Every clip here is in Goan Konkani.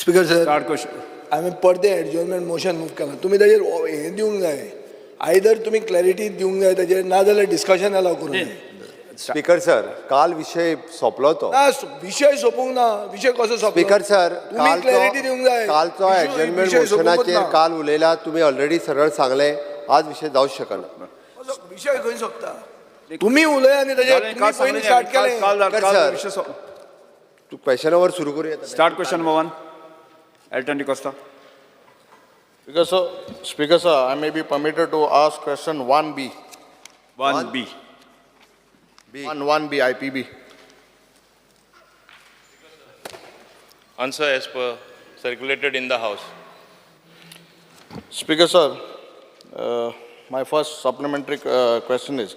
Speaker sir, Start question. हांवें परतें एडजॉर्नमेंट मोशन मूव केलां. तुमी ताजेर हें दिवंक जाय, आयदर तुमी क्लॅरिटी दिवंक जाय ताजेर, नाजाल्यार डिस्कशन अलाव करूंक जाय. स्पीकर सर, काल विशय सोंपलो तो. ना, विशय सोंपूंक ना. विशय कसो सोंपलो? स्पीकर सर, तुमी क्लॅरिटी दिवंक जाय. कालचो एडजर्नमेंट विशय सोंपूंकच मोशनाचेर ना. काल उलयला तुमी. ऑलरेडी सरळ सांगलें, आज विशय जावंक शकना. विशय खंय सोंपता? तुमी उलय आनी ताजेर जालें, तुमी काल पयलीं सांगलें स्टार्ट काल केलें. काल स्पीकर काल सर. विशय तूं क्वेश्चन our सुरू करूं येता. Start question number 1. Elton D'Costa. Speaker sir, Speaker sir, I may be permitted to ask question 1B. 1B. 1 1B IPB. Answer as per circulated in the House. Speaker sir, my first supplementary question is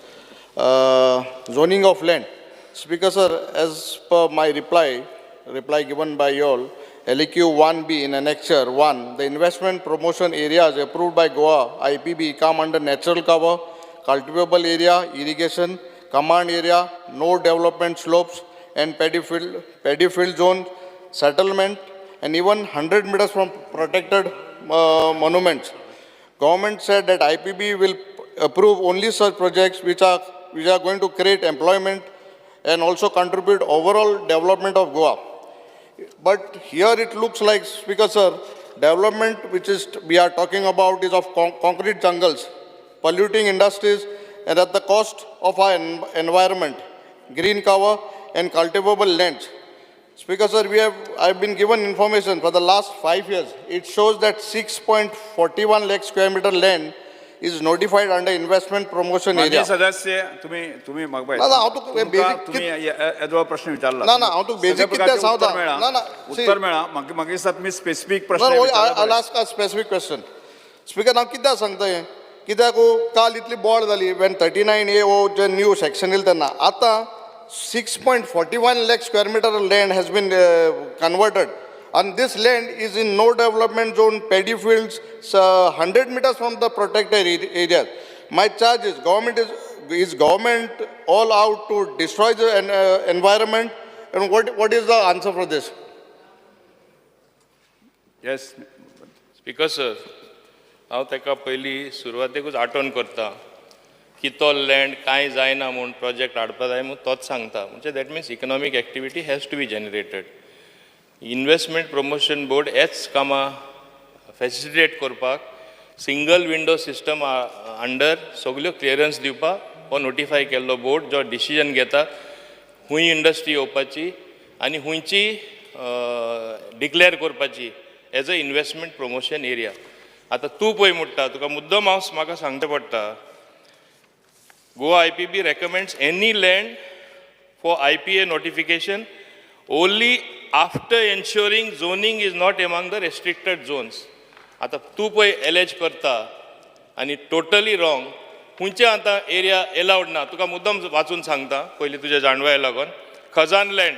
zoning of land. Speaker sir, as per my reply given by you all, LEQ 1B in Annexure 1, the investment promotion areas approved by Goa IPB come under natural cover, cultivable area, irrigation, command area, no development slopes, and paddy field zone, settlement, and even 100 meters from protected monuments. Government said that IPB will approve only such projects which are going to create employment and also contribute overall development of Goa. But here it looks like, Speaker sir, development which is we are talking about is of concrete jungles, polluting industries, and at the cost of our environment, green cover, and cultivable lands. Speaker sir, I've been given information for the last 5 years. It shows that 6.41 lakh square meter land is notified under investment promotion माननीय area. सदस्य, तुम्ही तुम्ही म्हाका ना, ना, हांव तुका basic तुमी येदो प्रश्न विचारला. ना, ना, हांव तुका basic सगळ्या कितें प्रकारचें सांगता. उत्तर मेळ्ळां. ना, ना, see. उत्तर मेळ्ळां. म्हाका म्हाका दिसता तुमी स्पेसिफीक प्रश्न No, no, विचारला I'll बरें. Ask a specific question. Speaker, हांव कित्याक सांगता हें, कित्याक काल इतली बोवाळ जाली when 39A हो जे न्यू सेक्शन येयलें तेन्ना. आतां 6.41 lakh square meter land has been converted and this land is in no development zone, paddy fields, 100 meters from the protected area. My charge is, government is government all out to destroy the environment, and what is the answer for this? Yes. Speaker sir, हांव ताका पयलीं सुरवातेकूच आठवण करता की तो लँड कांय जायना म्हूण प्रोजेक्ट हाडपा जाय म्हूण तोच सांगता. म्हणजे that means economic activity has to be generated. Investment Promotion Board हेच कामां फॅसिलिटेट करपाक, सिंगल विंडो सिस्टम अंडर सगल्यो क्लियरन्स दिवपाक हो नोटिफाय केल्लो बोर्ड, जो डिसिजन घेता खूंय इंडस्ट्री येवपाची आनी खुंयची डिक्लेअर करपाची as a investment promotion area. आतां तूं पळय म्हणटा, तुका मुद्दम हांव म्हाका सांगचें पडटा, Goa IPB recommends any land for IPA notification only after ensuring zoning is not among the restricted zones. आतां तूं पळय एलेज करता आनी टोटली रॉंग. खंयचे आतां एरिया एलावड ना, तुका मुद्दम वाचून सांगता पयलीं तुज्या जाणवाये लागून. Khajan land.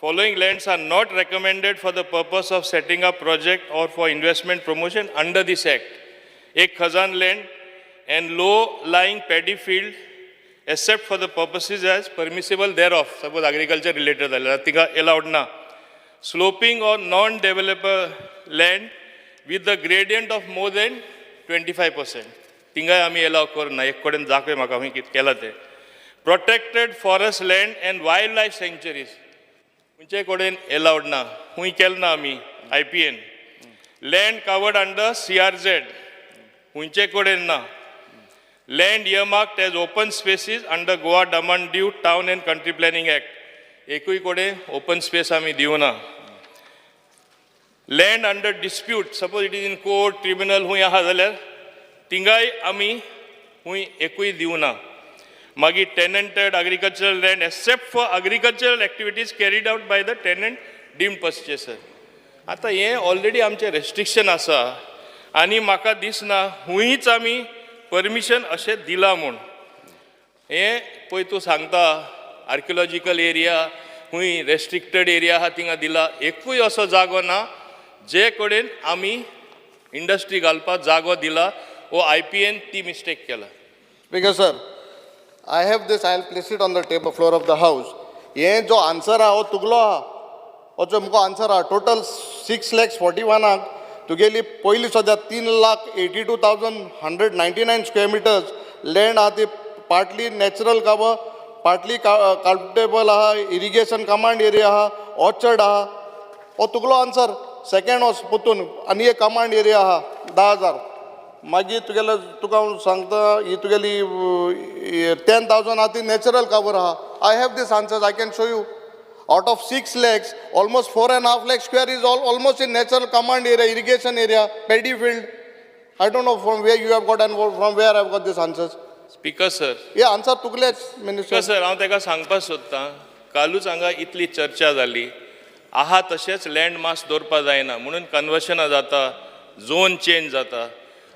Following lands are not recommended for the purpose of setting up project or for investment promotion under this act. एक, Khazan land and low lying paddy field, except for the purposes as permissible thereof. Suppose agriculture related जाल्यार तिका allowed ना. Sloping or non-developer land with the gradient of more than 25%. थिंगाय आमी एलाव करना. एक कडेन दाखय म्हाका खंय कितें केलां तें. Protected forest land and wild life sanctuaries खंयचे कडेन एलावड ना, खंय केलें ना आमी IPN. Land covered under CRZ खंयचे कडेन ना. Land earmarked as open spaces under Goa Daman Diu Town and Country Planning Act, एकूय कडेन ओपन स्पेस आमी दिवना. Land under dispute, suppose it is in court, tribunal खूंय आहा जाल्यार थिंगाय आमी खूंय एकूय दिवना. मागीर tenanted agricultural land, except for agricultural activities carried out by the tenant deemed purchaser. आतां हें ऑलरेडी आमचें रेस्ट्रिक्शन आसा आनी म्हाका दिसना खूंयच आमी परमिशन अशें दिलां म्हूण. हें पळय, तूं सांगता आर्किओलॉजिकल एरिया, खूंय रेस्ट्रिक्टेड एरिया आहा थिंगा दिला. एकूय असो जागो ना जे कडेन आमी इंडस्ट्री घालपाक जागो दिला. वो आयपीएन ती मिस्टेक केला. Speaker sir, I have this, I will place it on the table, floor of the house. हे जो आन्सर आहा हो तुगलो आहा. हो मुको आन्सर आहा. टोटल 6 लॅक्स 41 आंक तुगेली पयली सद्या 3,82,199 square meters land आहा ती partly natural cover, partly cultivable आहा, इरिगेशन कमांड एरिया आहा, ऑर्चर्ड आहा. हो तुगलो आन्सर. सेकंड वच पोतून आनी एक कमांड एरिया आहा 10,000. मागीर तुगेलो तुका हांव सांगता, ही तुगेली 10,000 आहा ती नॅचरल कवर आहा. I have this answers, I can show you. Out of 6 lakhs, almost 4.5 lakh square is all almost in natural command area, irrigation area, paddy field. I don't know from where you have got and from where I have got these answers. Speaker sir, hey answer तुगलेच speaker minister. Sir, हांव ताका सांगपाक सोदतां, कालूच हांगा इतली चर्चा जाली आहा, तशेंच लँड मास दवरपा जायना म्हणून कन्वर्शनां जाता, झोन चेंज जाता.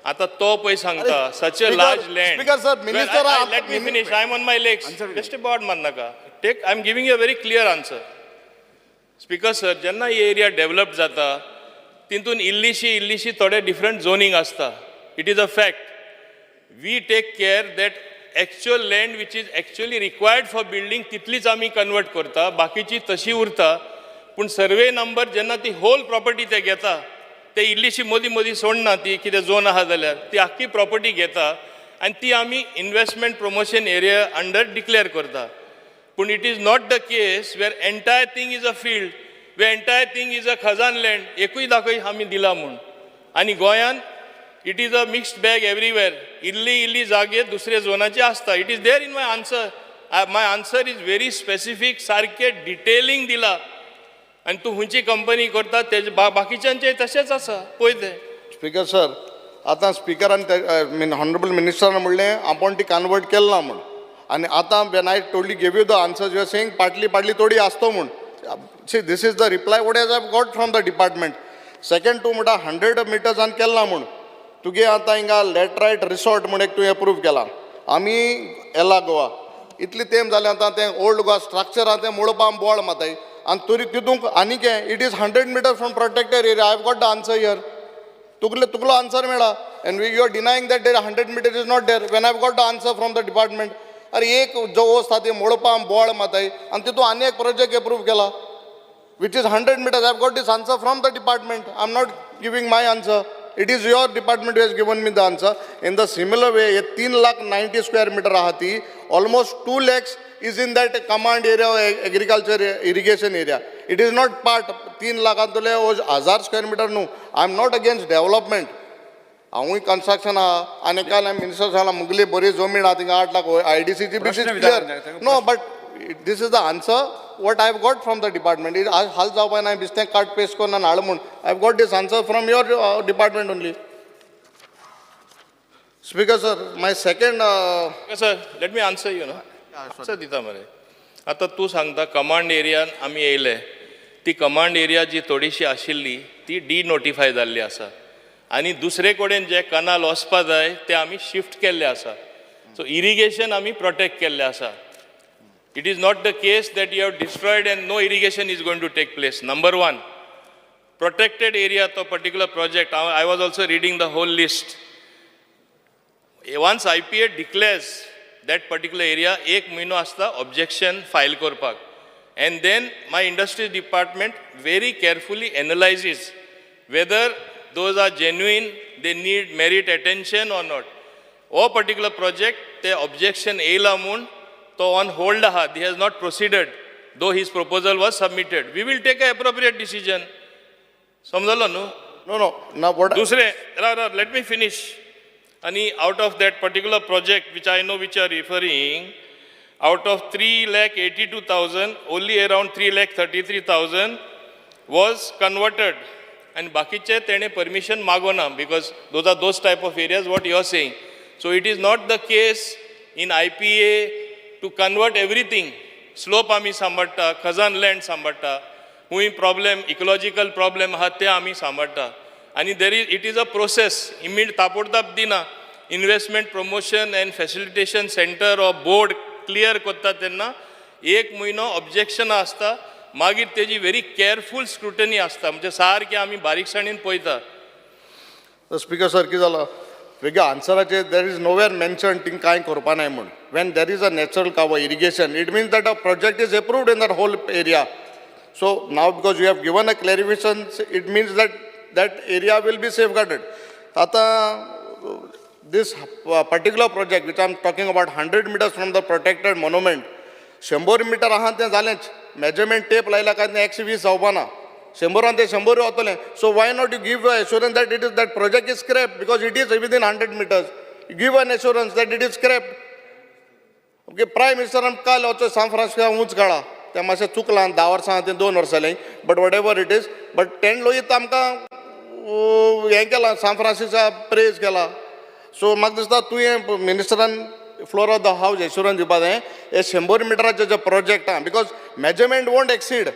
आतां तो पळय सांगता such a large land. Speaker sir, minister Let me finish, I am on my legs. Just boat मारनाका. Take, I am giving you a very clear answer. Speaker sir, जेन्ना ही एरिया डेवलप जाता तितून इल्लीशी इल्लीशी थोडे डिफरंट झोनींग आसता. It is a fact. We take care that actual land which is actually required for building तितलीच आमी कन्वर्ट करता, बाकीची तशी उरता. पूण सर्वे नंबर जेन्ना ती होल प्रॉपर्टी ते घेता, ते इल्लीशी मदीं मदीं सोडना. ती कितें झोन आहा जाल्यार ती आख्खी प्रॉपर्टी घेता आनी ती आमी investment promotion area under declare करता. पूण it is not the case where entire thing is a field, where entire thing is a खजान लँड. एकूय दाखय आमी दिला म्हूण. आनी गोंयान it is a mixed bag everywhere. इल्ली इल्ली जागे दुसरे झोनाचे आसता. It is there in my answer. My answer is very specific, सारकें डिटेलिंग दिला. आनी तूं खंयची कंपनी करता तेजे बाकीच्यांचें तशेंच आसा पळय तें. स्पीकर सर, आतां स्पिकरान, मीन हॉनरेबल मिनिस्टरान म्हणलें आपूण ती कन्वर्ट केल ना म्हूण. आनी आतां when I totally give you the answers, you are saying partly partly थोडी आसतो म्हूण. See, this is the reply what has I got from the department. Second, तूं म्हणटा 100 मिटर्सान केल ना म्हूण. तुगे आतां हिंगा लॅटरायट रिसॉर्ट म्हूण एक तुवें एप्रूव केला. आमी येला गोवा इतली तेंप जालें, आतां तें ओल्ड गोवा स्ट्रक्चर आहा तें मोडपा बोवाळ माताय. आनी तरी तितूंक आनीक it is 100 meter from protected area. I have got the answer here. तुगले तुगलो आन्सर मेळा and you are denying that there 100 meter is not there when I got the answer from the department. अरे, एक जो वस्त आहा ती मोडपा बोवाळ माताय आनी तितून आनी एक प्रोजेक्ट एप्रूव केला which is 100 meters. I've got this answer from the department. I'm not giving my answer. It is your department who has given me the answer. In the similar way, ये 3 लाख 90 square meter आहा ती almost 2 lakhs is in that command area, agriculture irrigation area. It is not part 3 लाखांतले 1000 square meter न्हू. I am not against development. हांवूय कन्स्ट्रक्शन आहा आनी काल हांवें मिनिस्टर सांगला मुगली बरी जमीन आहा थिंगा 8 लाख आयडीसीची बी प्रश्न क्लियर. विचार- No, but this is the answer what I have got from the department. आज हाल जावपा ना बेश्टें कार्ड पेस्ट करून हाड म्हूण. I have got this answer from your department only. Speaker sir, my second Sir, let me answer you. No, answer दिता मरे. आतां तूं सांगता कमांड एरियान आमी येयले, ती कमांड एरिया जी थोडीशी आशिल्ली ती डिनोटिफाय जाल्ली आसा आनी दुसरे कडेन जे कनाल वचपा जाय ते आमी शिफ्ट केल्ले आसा. सो इरिगेशन आमी प्रोटेक्ट केल्लें आसा. It is not the case that you have destroyed and no irrigation is going to take place. Number one, protected area तो particular project, I was also reading the whole list. Once IPA declares that particular area, एक म्हयनो आसता ऑब्जेक्शन फायल करपाक and then my industries department very carefully analyses whether those are genuine, they need merit attention or not. हो पर्टिक्युलर प्रोजेक्ट ते ऑब्जेक्शन येयला म्हूण तो ऑन होल्ड आहा. He has not proceeded though his proposal was submitted. We will take a appropriate decision. समजलो न्हू? नो ना, what दुसरें, राव राव, let me finish. आनी out of that particular project which I know which are referring, out of 3,82,000, only around 3,33,000 was converted आनी बाकीचे तेणें permission मागोना because those are those type of areas what you are saying. So it is not the case in IPA to convert everything. Slope आमी सांबाळटा, खजान लँड सांबाळटा, खूंय प्रॉब्लेम इकोलॉजिकल प्रॉब्लेम आहा ते आमी सांबाळटा. आनी there is it is a process. Immediate ताबडतोब दिना. Investment promotion and facilitation centre or board clear करता तेन्ना एक म्हयनो ऑब्जेक्शनां आसता, मागीर तेजी व्हेरी केअरफूल स्क्रुटनी आसता, म्हणजे सारकें आमी बारीकसाणेन पळयता. स्पीकर सर, कितें जालां वेगळ्या आन्सराचेर there is nowhere mention thing कांय करपा नाय म्हूण. When there is a natural cover irrigation, it means that a project is approved in that whole area. So now because you have given a clarification, it means that that area will be safeguarded. आतां this particular project which I am talking about, 100 meters from the protected monument, 100 meter आहा तें जालेंच. मेजरमेंट टेप लायला काय तें 120 जावपा ना, 100रान तें 100 वतलें. So why not you give assurance that it is that project is scrap, because it is within 100 meters? Give an assurance that it is scrap. Okay, prime मिनिस्टरान काल वचो सान फ्रांसिस्को उंच काडा, तें मातशें चुकलां, 10 वर्सां तें 2 वर्सां जालीं, but whatever it is, but तेणें लोहीत आमकां हें केलां, सान फ्रांसिसा प्रेज केला. सो म्हाका दिसता तुवें मिनिस्टरान floor of the house assurance दिवपा जाय, हे 100 मिटराचे जे प्रोजेक्ट आहा, because measurement won't exceed.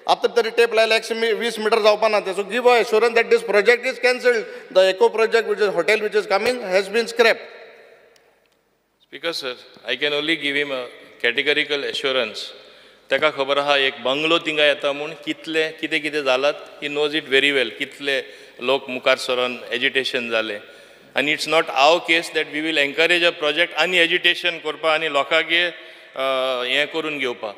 आतां तरी टेप लायल्या 120 मिटर जावपा ना तें. So give a assurance that this project is cancelled, the eco project, which is hotel which is coming, has been scrap. Speaker sir, I can only give him a categorical assurance. ताका खबर आहा एक बंगलो थिंगा येता म्हूण कितले कितें कितें जालात. He knows it very well, कितले लोक मुखार सरोन एजिटेशन जालें. आनी it's not our case that we will encourage a project आनी एजिटेशन करपा आनी लोकांगे हें करून घेवपा.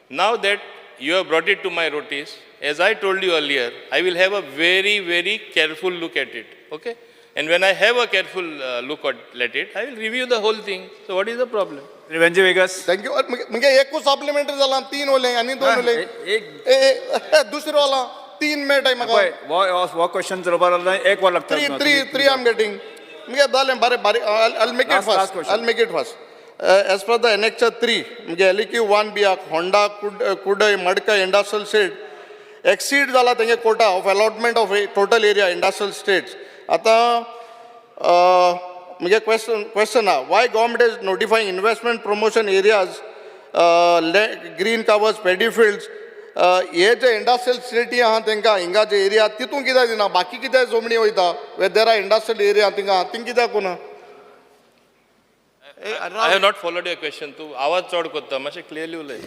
Now that you have brought it to my notice, as I told you earlier, I will have a very, very careful look at it, okay? And when I have a careful look at it, I will review the whole thing. So what is the problem? Venzy Viegas. Thank you. म्हणजे एकूच सप्लिमेंटरी जाला, तीन उरले आनी दोन उरले. एक ए ए, दुसरो आला, तीन मेळटाय म्हाका. पळय, हो हो क्वेश्चन चलोवपाक लागला एक वर लागता. Three, three, three I am getting. म्हणजे जालें बरें बारीक. I make it Last- last fast. Question. I make it fast. As per the annexure 3, म्हणजे एलईक्यू 1 बी होंडा कुडय मडकय इंडस्ट्रियल स्टेट एक्सीड जाला तेंगे quota of allotment of total area industrial estates. आतां म्हणजे क्वेश्चन आहा, why government is notifying investment promotion areas, green covers, paddy fields, हे जे इंडस्ट्रियल स्टेटी आहा तेंकां हिंगा जे एरिया तितून कित्याक दिना? बाकी कित्याक जमणी वयता where there are industrial area थिंगा, थिंग कित्याक ना? I have not followed your question. तूं आवाज चड करता, मातशें क्लियरली उलय.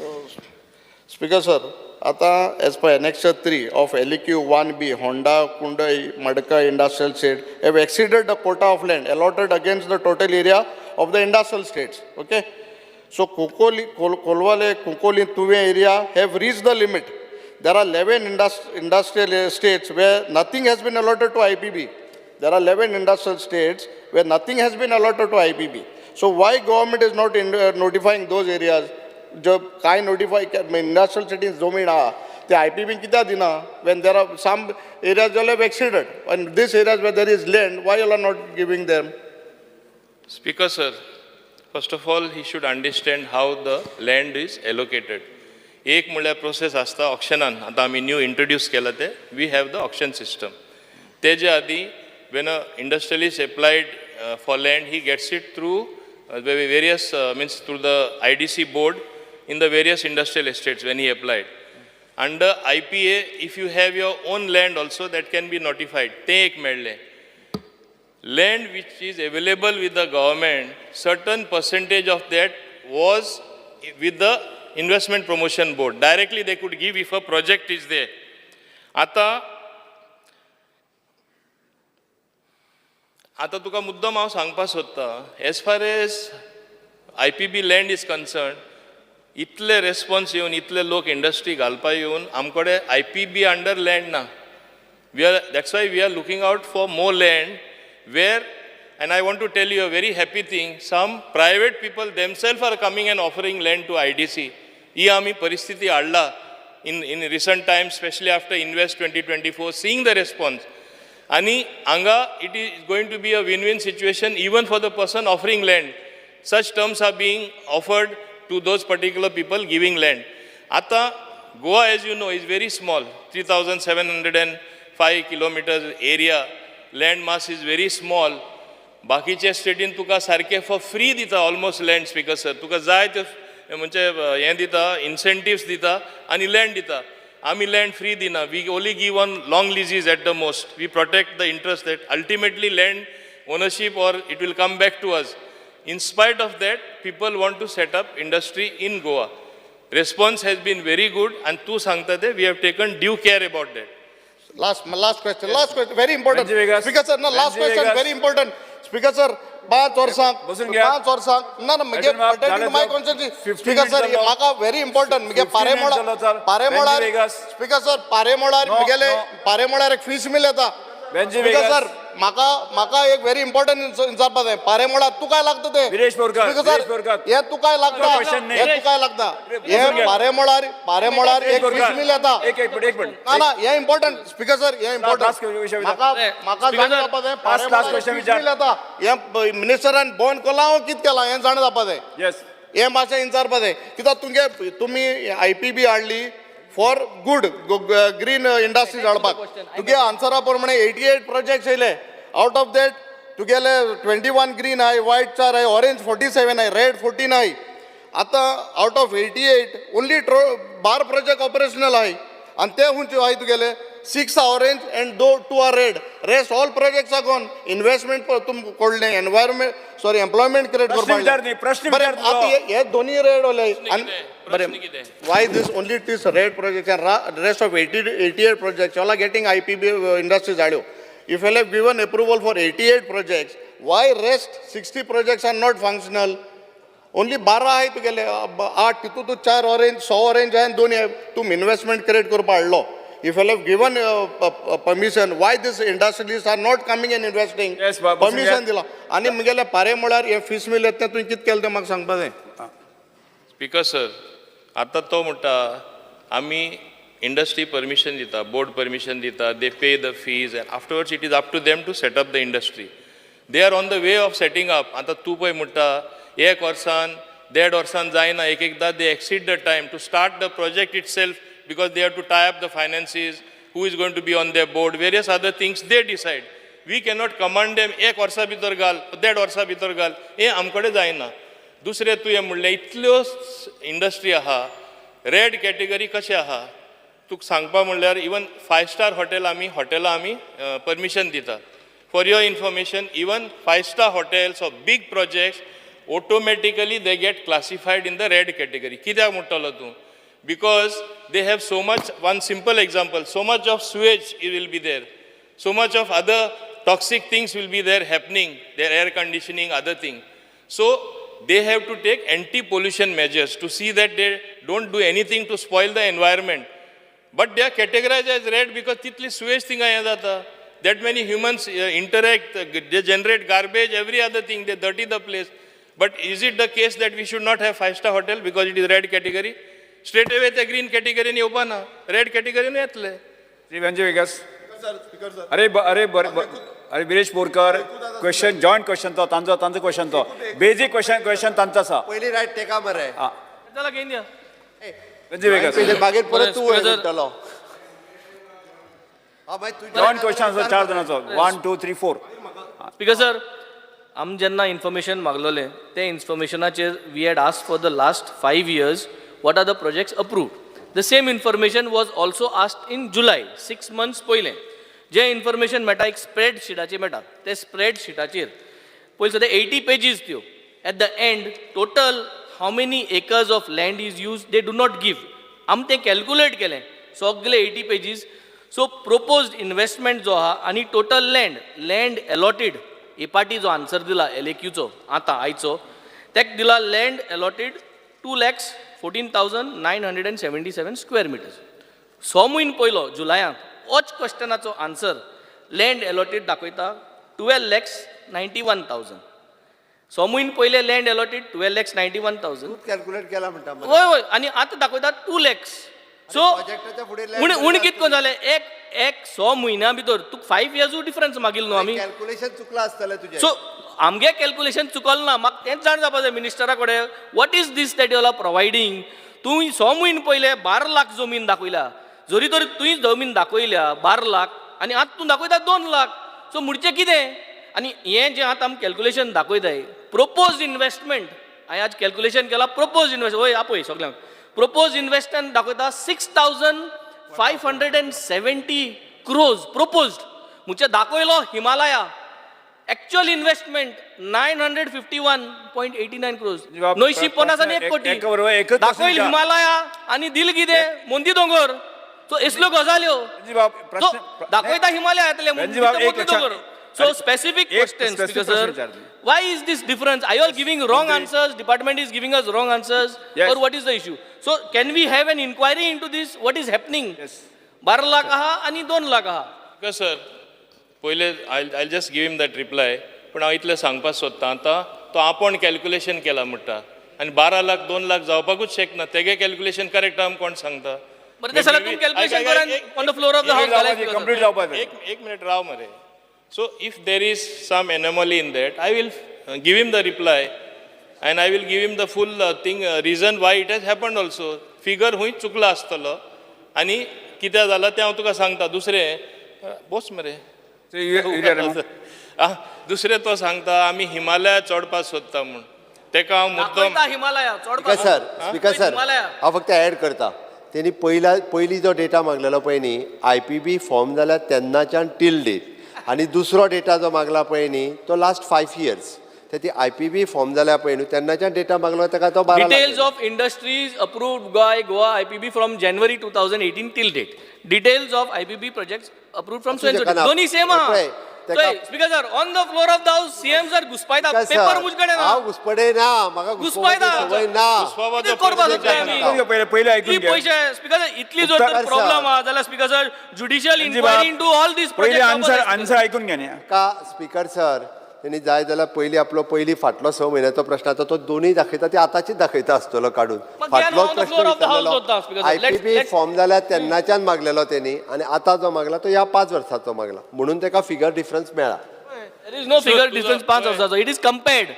स्पीकर सर, आतां as per annexure 3 of LEQ 1B, Honda Kundai Madkai industrial estate have exceeded the quota of land allotted against the total area of the industrial estates, okay? So Cuncolim, Colvale, Cuncolim, Tuve area have reach the limit. There are 11 industrial estates where nothing has been allotted to IPB. There are 11 industrial estates where nothing has been allotted to IPB. So why government is not notifying those areas? जो काय नोटिफाय इंडस्ट्रियल सिटीज जमीन आहा ते IPB कित्याक दिना, when there are some areas have exceeded and this areas where there is land, why you are not giving them? Speaker sir, first of all, he should understand how the land is allocated. एक म्हणल्यार प्रोसेस आसता ऑक्शनान. आतां आमी न्यू इंट्रोड्यूस केला ते, we have the auction system. तेजे आदीं when a industrialist applied for land, he gets it through various means, through the IDC board in the various industrial estates when he applied. Under IPA, if you have your own land also, that can be notified. तें एक मेळ्ळें. Land which is available with the government, certain percentage of that was with the Investment Promotion Board. Directly they could give if a project is there. आता आता तुका मुद्दम हांव सांगपाक सोदतां, as far as IPB land is concern, इतले रेस्पॉन्स येवन, इतले लोक इंडस्ट्री घालपा येवन आमकडे आयपीबी अंडर लँड ना. We are that's why we are looking out for more land where, and I want to tell you a very happy thing, some private people themselves are coming and offering land to IDC. ही आमी परिस्थिती हाडला in recent times, specially after Invest 2024, seeing the response. आणि हांगा it is going to be a win win situation even for the person offering land. Such terms are being offered to those particular people giving land. आतां Goa, as you know, is very small, 3705 kilometers area, land mass is very small. बाकीच्या स्टेटीन तुका सारकें फॉर फ्री दिता ऑलमोस्ट लँड. स्पीकर सर, तुका जाय ते म्हणजे हें दिता, इन्सेंटिव्स दिता आनी लँड दिता. आमी लँड फ्री दिना. We only give on long leases at the most. We protect the interest that ultimately land ownership or it will come back to us. In spite of that, people want to set up industry in Goa. Response has been very good and तूं सांगता ते we have taken due care about that. Last, last question, last question, very important. Venzy Viegas. Speaker sir, no, last Venzy question, Viegas. Very important. Speaker sir, पांच वर्सां बसून घेयात. 5 वर्सां ना ना म्हगे एडविन बाब, pertaining to my जालें कॉन्स्टिट्युएन्सी. 15 स्पीकर सर, minutes जालो. म्हाका व्हेरी इम्पॉर्टंट म्हगे 15 minutes जालो, पारेमोळा sir. पारेमोळार Benji Vegas. Speaker sir, पारेमोळार No, म्हगेले no. पारेमोळार एक फीश मिल येता. Benji speaker Vegas. Sir, म्हाका म्हाका एक व्हेरी इम्पॉर्टंट विचारपा जाय. पारेमोळार तुकाय लागता ते विरेश बोरकर, स्पीकर सर, विरेश बोरकर. हे तुकाय लागता, question नाही. हे तुकाय लागता. बसून हे घे. पारेमोळार पारेमोळार विरेश एक बोरकर. फीश मिल येता. एक एक मिनिट, एक मिनिट. ना ना, हे इम्पॉर्टंट स्पीकर सर, हे last question important विचार. म्हाका म्हाका Speaker जाणा sir, जावपा जाय. last पारेमोळार question fish विचार. मिल येता, हे मिनिस्टरान बंद केलां वो कितें केलां हें जाणा जावपा जाय. येस. हे मातशें विचारपा जाय, कित्याक तुमगे तुमी I P बी हाडली फॉर गुड ग्रीन इंडस्ट्रीज हाडपाक. तुगे आन्सरा प्रमाणे 88 प्रोजेक्ट्स येयले, आवट ऑफ that तुगेले 21 ग्रीन आहाय, वायट 4 आहाय, ऑरेंज 47 आहाय, रेड 14 आहाय. आतां out of 88 only 12 project operational आहाय आनी ते खंयचे आहाय तुगेले 6 are orange and 2 are red, rest all projects are gone. Investment तुम कोडलें, एनवायरमेंट सॉरी एम्प्लॉयमेंट क्रिएट प्रश्न करपाक. विचार न्ही, प्रश्न बरें, विचार तुजो. आतां हे दोनी रेड ओले प्रश्न कितें? प्रश्न कितें? Why this only this red projects and rest of 88 projects all are getting IPB industries हाडल्यो? If you have given approval for 88 projects, why rest 60 projects are not functional? Only 12 आहाय तुगेले, 8 तितू तूं 4 ऑरेंज, 6 ऑरेंज आहाय आनी 2 हे तूं इन्वेस्टमेंट क्रिएट करपा हाडलो. If you have given permission, why this industrialist are not coming and investing? Yes, बसून परमिशन घ्या. दिला आनी म्हगेले पारे म्हळ्यार हे फीस मिल येता, तुवें कितें केलें तें म्हाका सांगपा जाय. स्पीकर सर, आतां तो म्हणटा आमी इंडस्ट्री परमिशन दिता, बोर्ड परमिशन दिता, they pay the fees and afterwards it is up to them to set up the industry. They are on the way of setting up. आतां तूं पळय म्हणटा एक वर्सान देड वर्सान जायना, एक एकदां they exceed the time to start the project itself because they have to tie up the finances, who is going to be on the board, various other things they decide. We cannot command them एक वर्सा भितर घाल, देड वर्सा भितर घाल, हें आमकडे जायना. दुसरें तुवें म्हणलें इतल्यो इंडस्ट्री आहा, रेड कॅटेगरी कशें आहा तुका सांगपा म्हणल्यार इवन फायव स्टार हॉटेल आमी हॉटेलां आमी परमिशन दिता. For your information, even five star hotels or big projects automatically they get classified in the red category. कित्याक म्हणटलो तूं? Because they have so much, one simple example, so much of sewage will be there, so much of other toxic things will be there happening, their air conditioning, other thing. So they have to take anti-pollution measures to see that they don't do anything to spoil the environment. But they are categorized as red because titli sewage thing हें जाता. That many humans interact, they generate garbage, every other thing, they dirty the place. But is it the case that we should not have five-star hotel because it is red category? Straight away ते green category येवपा ना, red category येतले. श्री वेंजी वेगस. अरे अरे बरे अरे Viresh Borkar, question joint question तो तांचो तांचो क्वेश्चन तो बेजीक क्वेश्चन क्वेश्चन तांचो आसा. पयली रायट तेका मरे. चला घेवन या. वेंजी वेगस. मागीर परत तूं वयर Speaker sir. म्हणटलो. हा, मागीर तुजें जॉईंट क्वेश्चन आसा चार जाणांचो, 1 2 3 4. स्पीकर सर, आमी जेन्ना इन्फॉर्मेशन मागलोले ते इन्फॉर्मेशनाचेर we had ask for the last 5 years what are the projects approved. The same information was also asked in July, 6 months पयलें. जें इन्फॉर्मेशन मेळटा एक स्प्रेड शिटाचेर मेळटा, ते स्प्रेड शिटाचेर पयलीं सद्या 80 पेजीस त्यो. At the end total how many acres of land is use they do not give. आमी तें कॅल्कुलेट केलें सगळे 80 पेजीस. सो प्रोपोज्ड इन्वेस्टमेंट जो आहा आनी टोटल लँड लँड एलॉटेड, एपाटी जो आन्सर दिला एल ए क्यूचो आतां आयचो तेक दिला land allotted 2,14,977 square meters. 6 म्हयनो पयलो जुलयांत होच क्वेश्चनाचो आन्सर लँड एलॉटेड दाखयता 12,91,000. 6 म्हयने पयले land allotted 12,91,000. तूच कॅल्क्युलेट केला म्हणटा मरे. वय वय, आनी आतां दाखयता 2 लॅक्स. सो प्रोजेक्टाच्या फुडें land उणें उणें कितें करून जालें एक एक 6 म्हयन्या भितर तुका 5 इयर्सूय डिफरन्स मागील न्हू आमी. कॅल्क्युलेशन चुकलां आसतलें तुजें. सो आमगे कॅल्क्युलेशन चुकल ना, म्हाका तेंच जाण जावपा जाय मिनिस्टरा कडेन, what is this that you are providing? तुवें 6 म्हयने पयले 12 लाख जमीन दाखयल्या, जरी तर तुवें जमीन दाखयल्या 12 लाख आनी आतां तूं दाखयता 2 लाख, सो म्हणचें कितें? आनी हें जें आतां आमी कॅल्क्युलेशन दाखयताय प्रोपोज इन्वेस्टमेंट, हांवें आज कॅल्क्युलेशन केलां प्रोपोज इन्वेस्ट, वय आपय सगल्यांक, प्रोपोज इन्वेस्टमेंट दाखयता 6,570 crores proposed. म्हणजे दाखयलो हिमालया, actual investment 951.89 crores. बाब, 950 आनी 1 कोटी. एका बरोबर एकच दाखयल विचार. हिमालया आनी दिल कितें मोंदी दोंगर. सो असल्यो गजाल्यो. वेंजी बाब, सो प्रश्न दाखयता हिमालया येतले वेंजी बाब, एक मोती लक्षात- दोंगर. So specific एक question, specific Speaker question sir. विचारली. Why is this difference? Are you all giving wrong answers? Department is giving us wrong answers? Yes. Or what is the issue? So can we have an inquiry into this? What is happening? Yes. 12 lakh आहा आणि 2 लाख आहा. Speaker sir पयले I just give him that reply, पूण हांव इतलें सांगपाक सोदतां, आतां तो आपूण कॅल्क्युलेशन केला म्हणटा आनी 12 लाख 2 लाख जावपाकूच शकना. तेगे कॅल्क्युलेशन करेक्ट आहा कोण सांगता? बरं ते जाल्यार तुमी कॅल्क्युलेशन करान on the floor of the house घालाय, Speaker sir. Complete जावपाक जाय. एक एक मिनिट राव मरे. So if there is some anomaly in that, I will give him the reply and I will give him the full thing, reason why it has happened also. Figure खूंय चुकला आसतलो आनी कितें जालां तें हांव तुका सांगता. दुसरें, बोस मरे. So, you are- आं, दुसरें तो सांगता आमी हिमालया चडपाक सोदता म्हूण. तेका हांव मुद्दम दाखयता Himalaya speaker sir, speaker sir, Himalaya. हांव फक्त ऍड करता. तेणी पयला पयली जो डेटा मागलेलो पळय न्ही, I P B form जाल्या तेन्नाच्यान टील डेट, आनी दुसरो डेटा जो मागला पळय न्ही तो लास्ट 5 इयर्स. ते ती I P B form जाल्या पळय न्हू तेन्नाच्यान डेटा मागलो ताका तो 12 lakh Details of industries approved by Goa IPB from January 2018 till date. Details of IPB projects approved from so and so date. शकना. दोन्ही सेम आहा. पळय, तेका- Speaker sir, on the floor of the house CM sir घुसपायता. Speaker paper sir, मुजकडे ना. हांव घुसपडे ना, म्हाका घुसपाची घुसपायता. संवय ना. घुसपावाचो कितें करपाक प्रश्न सोदता आमी? ऐकून घे पयले, पयले ऐकून इतली घे. पयशे स्पीकर सर, इतली जर उत्तर- तर प्रॉब्लेम आहा जाल्यार स्पीकर सर, ज्युडिशियल रणजी इन्क्वायरी बाब, इंटू ऑल these पयले प्रोजेक्ट. आन्सर आन्सर ऐकून घे न्ही. का स्पीकर सर, तेणी जाय जाल्यार पयली आपलो पयली फाटलो 6 म्हयन्याचो प्रश्न आतां तो दोनूय दाखयता, ते आतांचीच दाखयता आसतलो काडून. मग फाटलो on the प्रश्न floor of the house विचारलेलो होता, speaker sir. I P B form जाल्यार तेन्नाच्यान मागलेलो तेणी आनी आतां जो मागला तो ह्या 5 वर्साचो मागला, म्हणून तेका फिगर डिफरन्स मेळ्ळा. There is no figure तुझं- difference 5 वर्साचो. It is compared.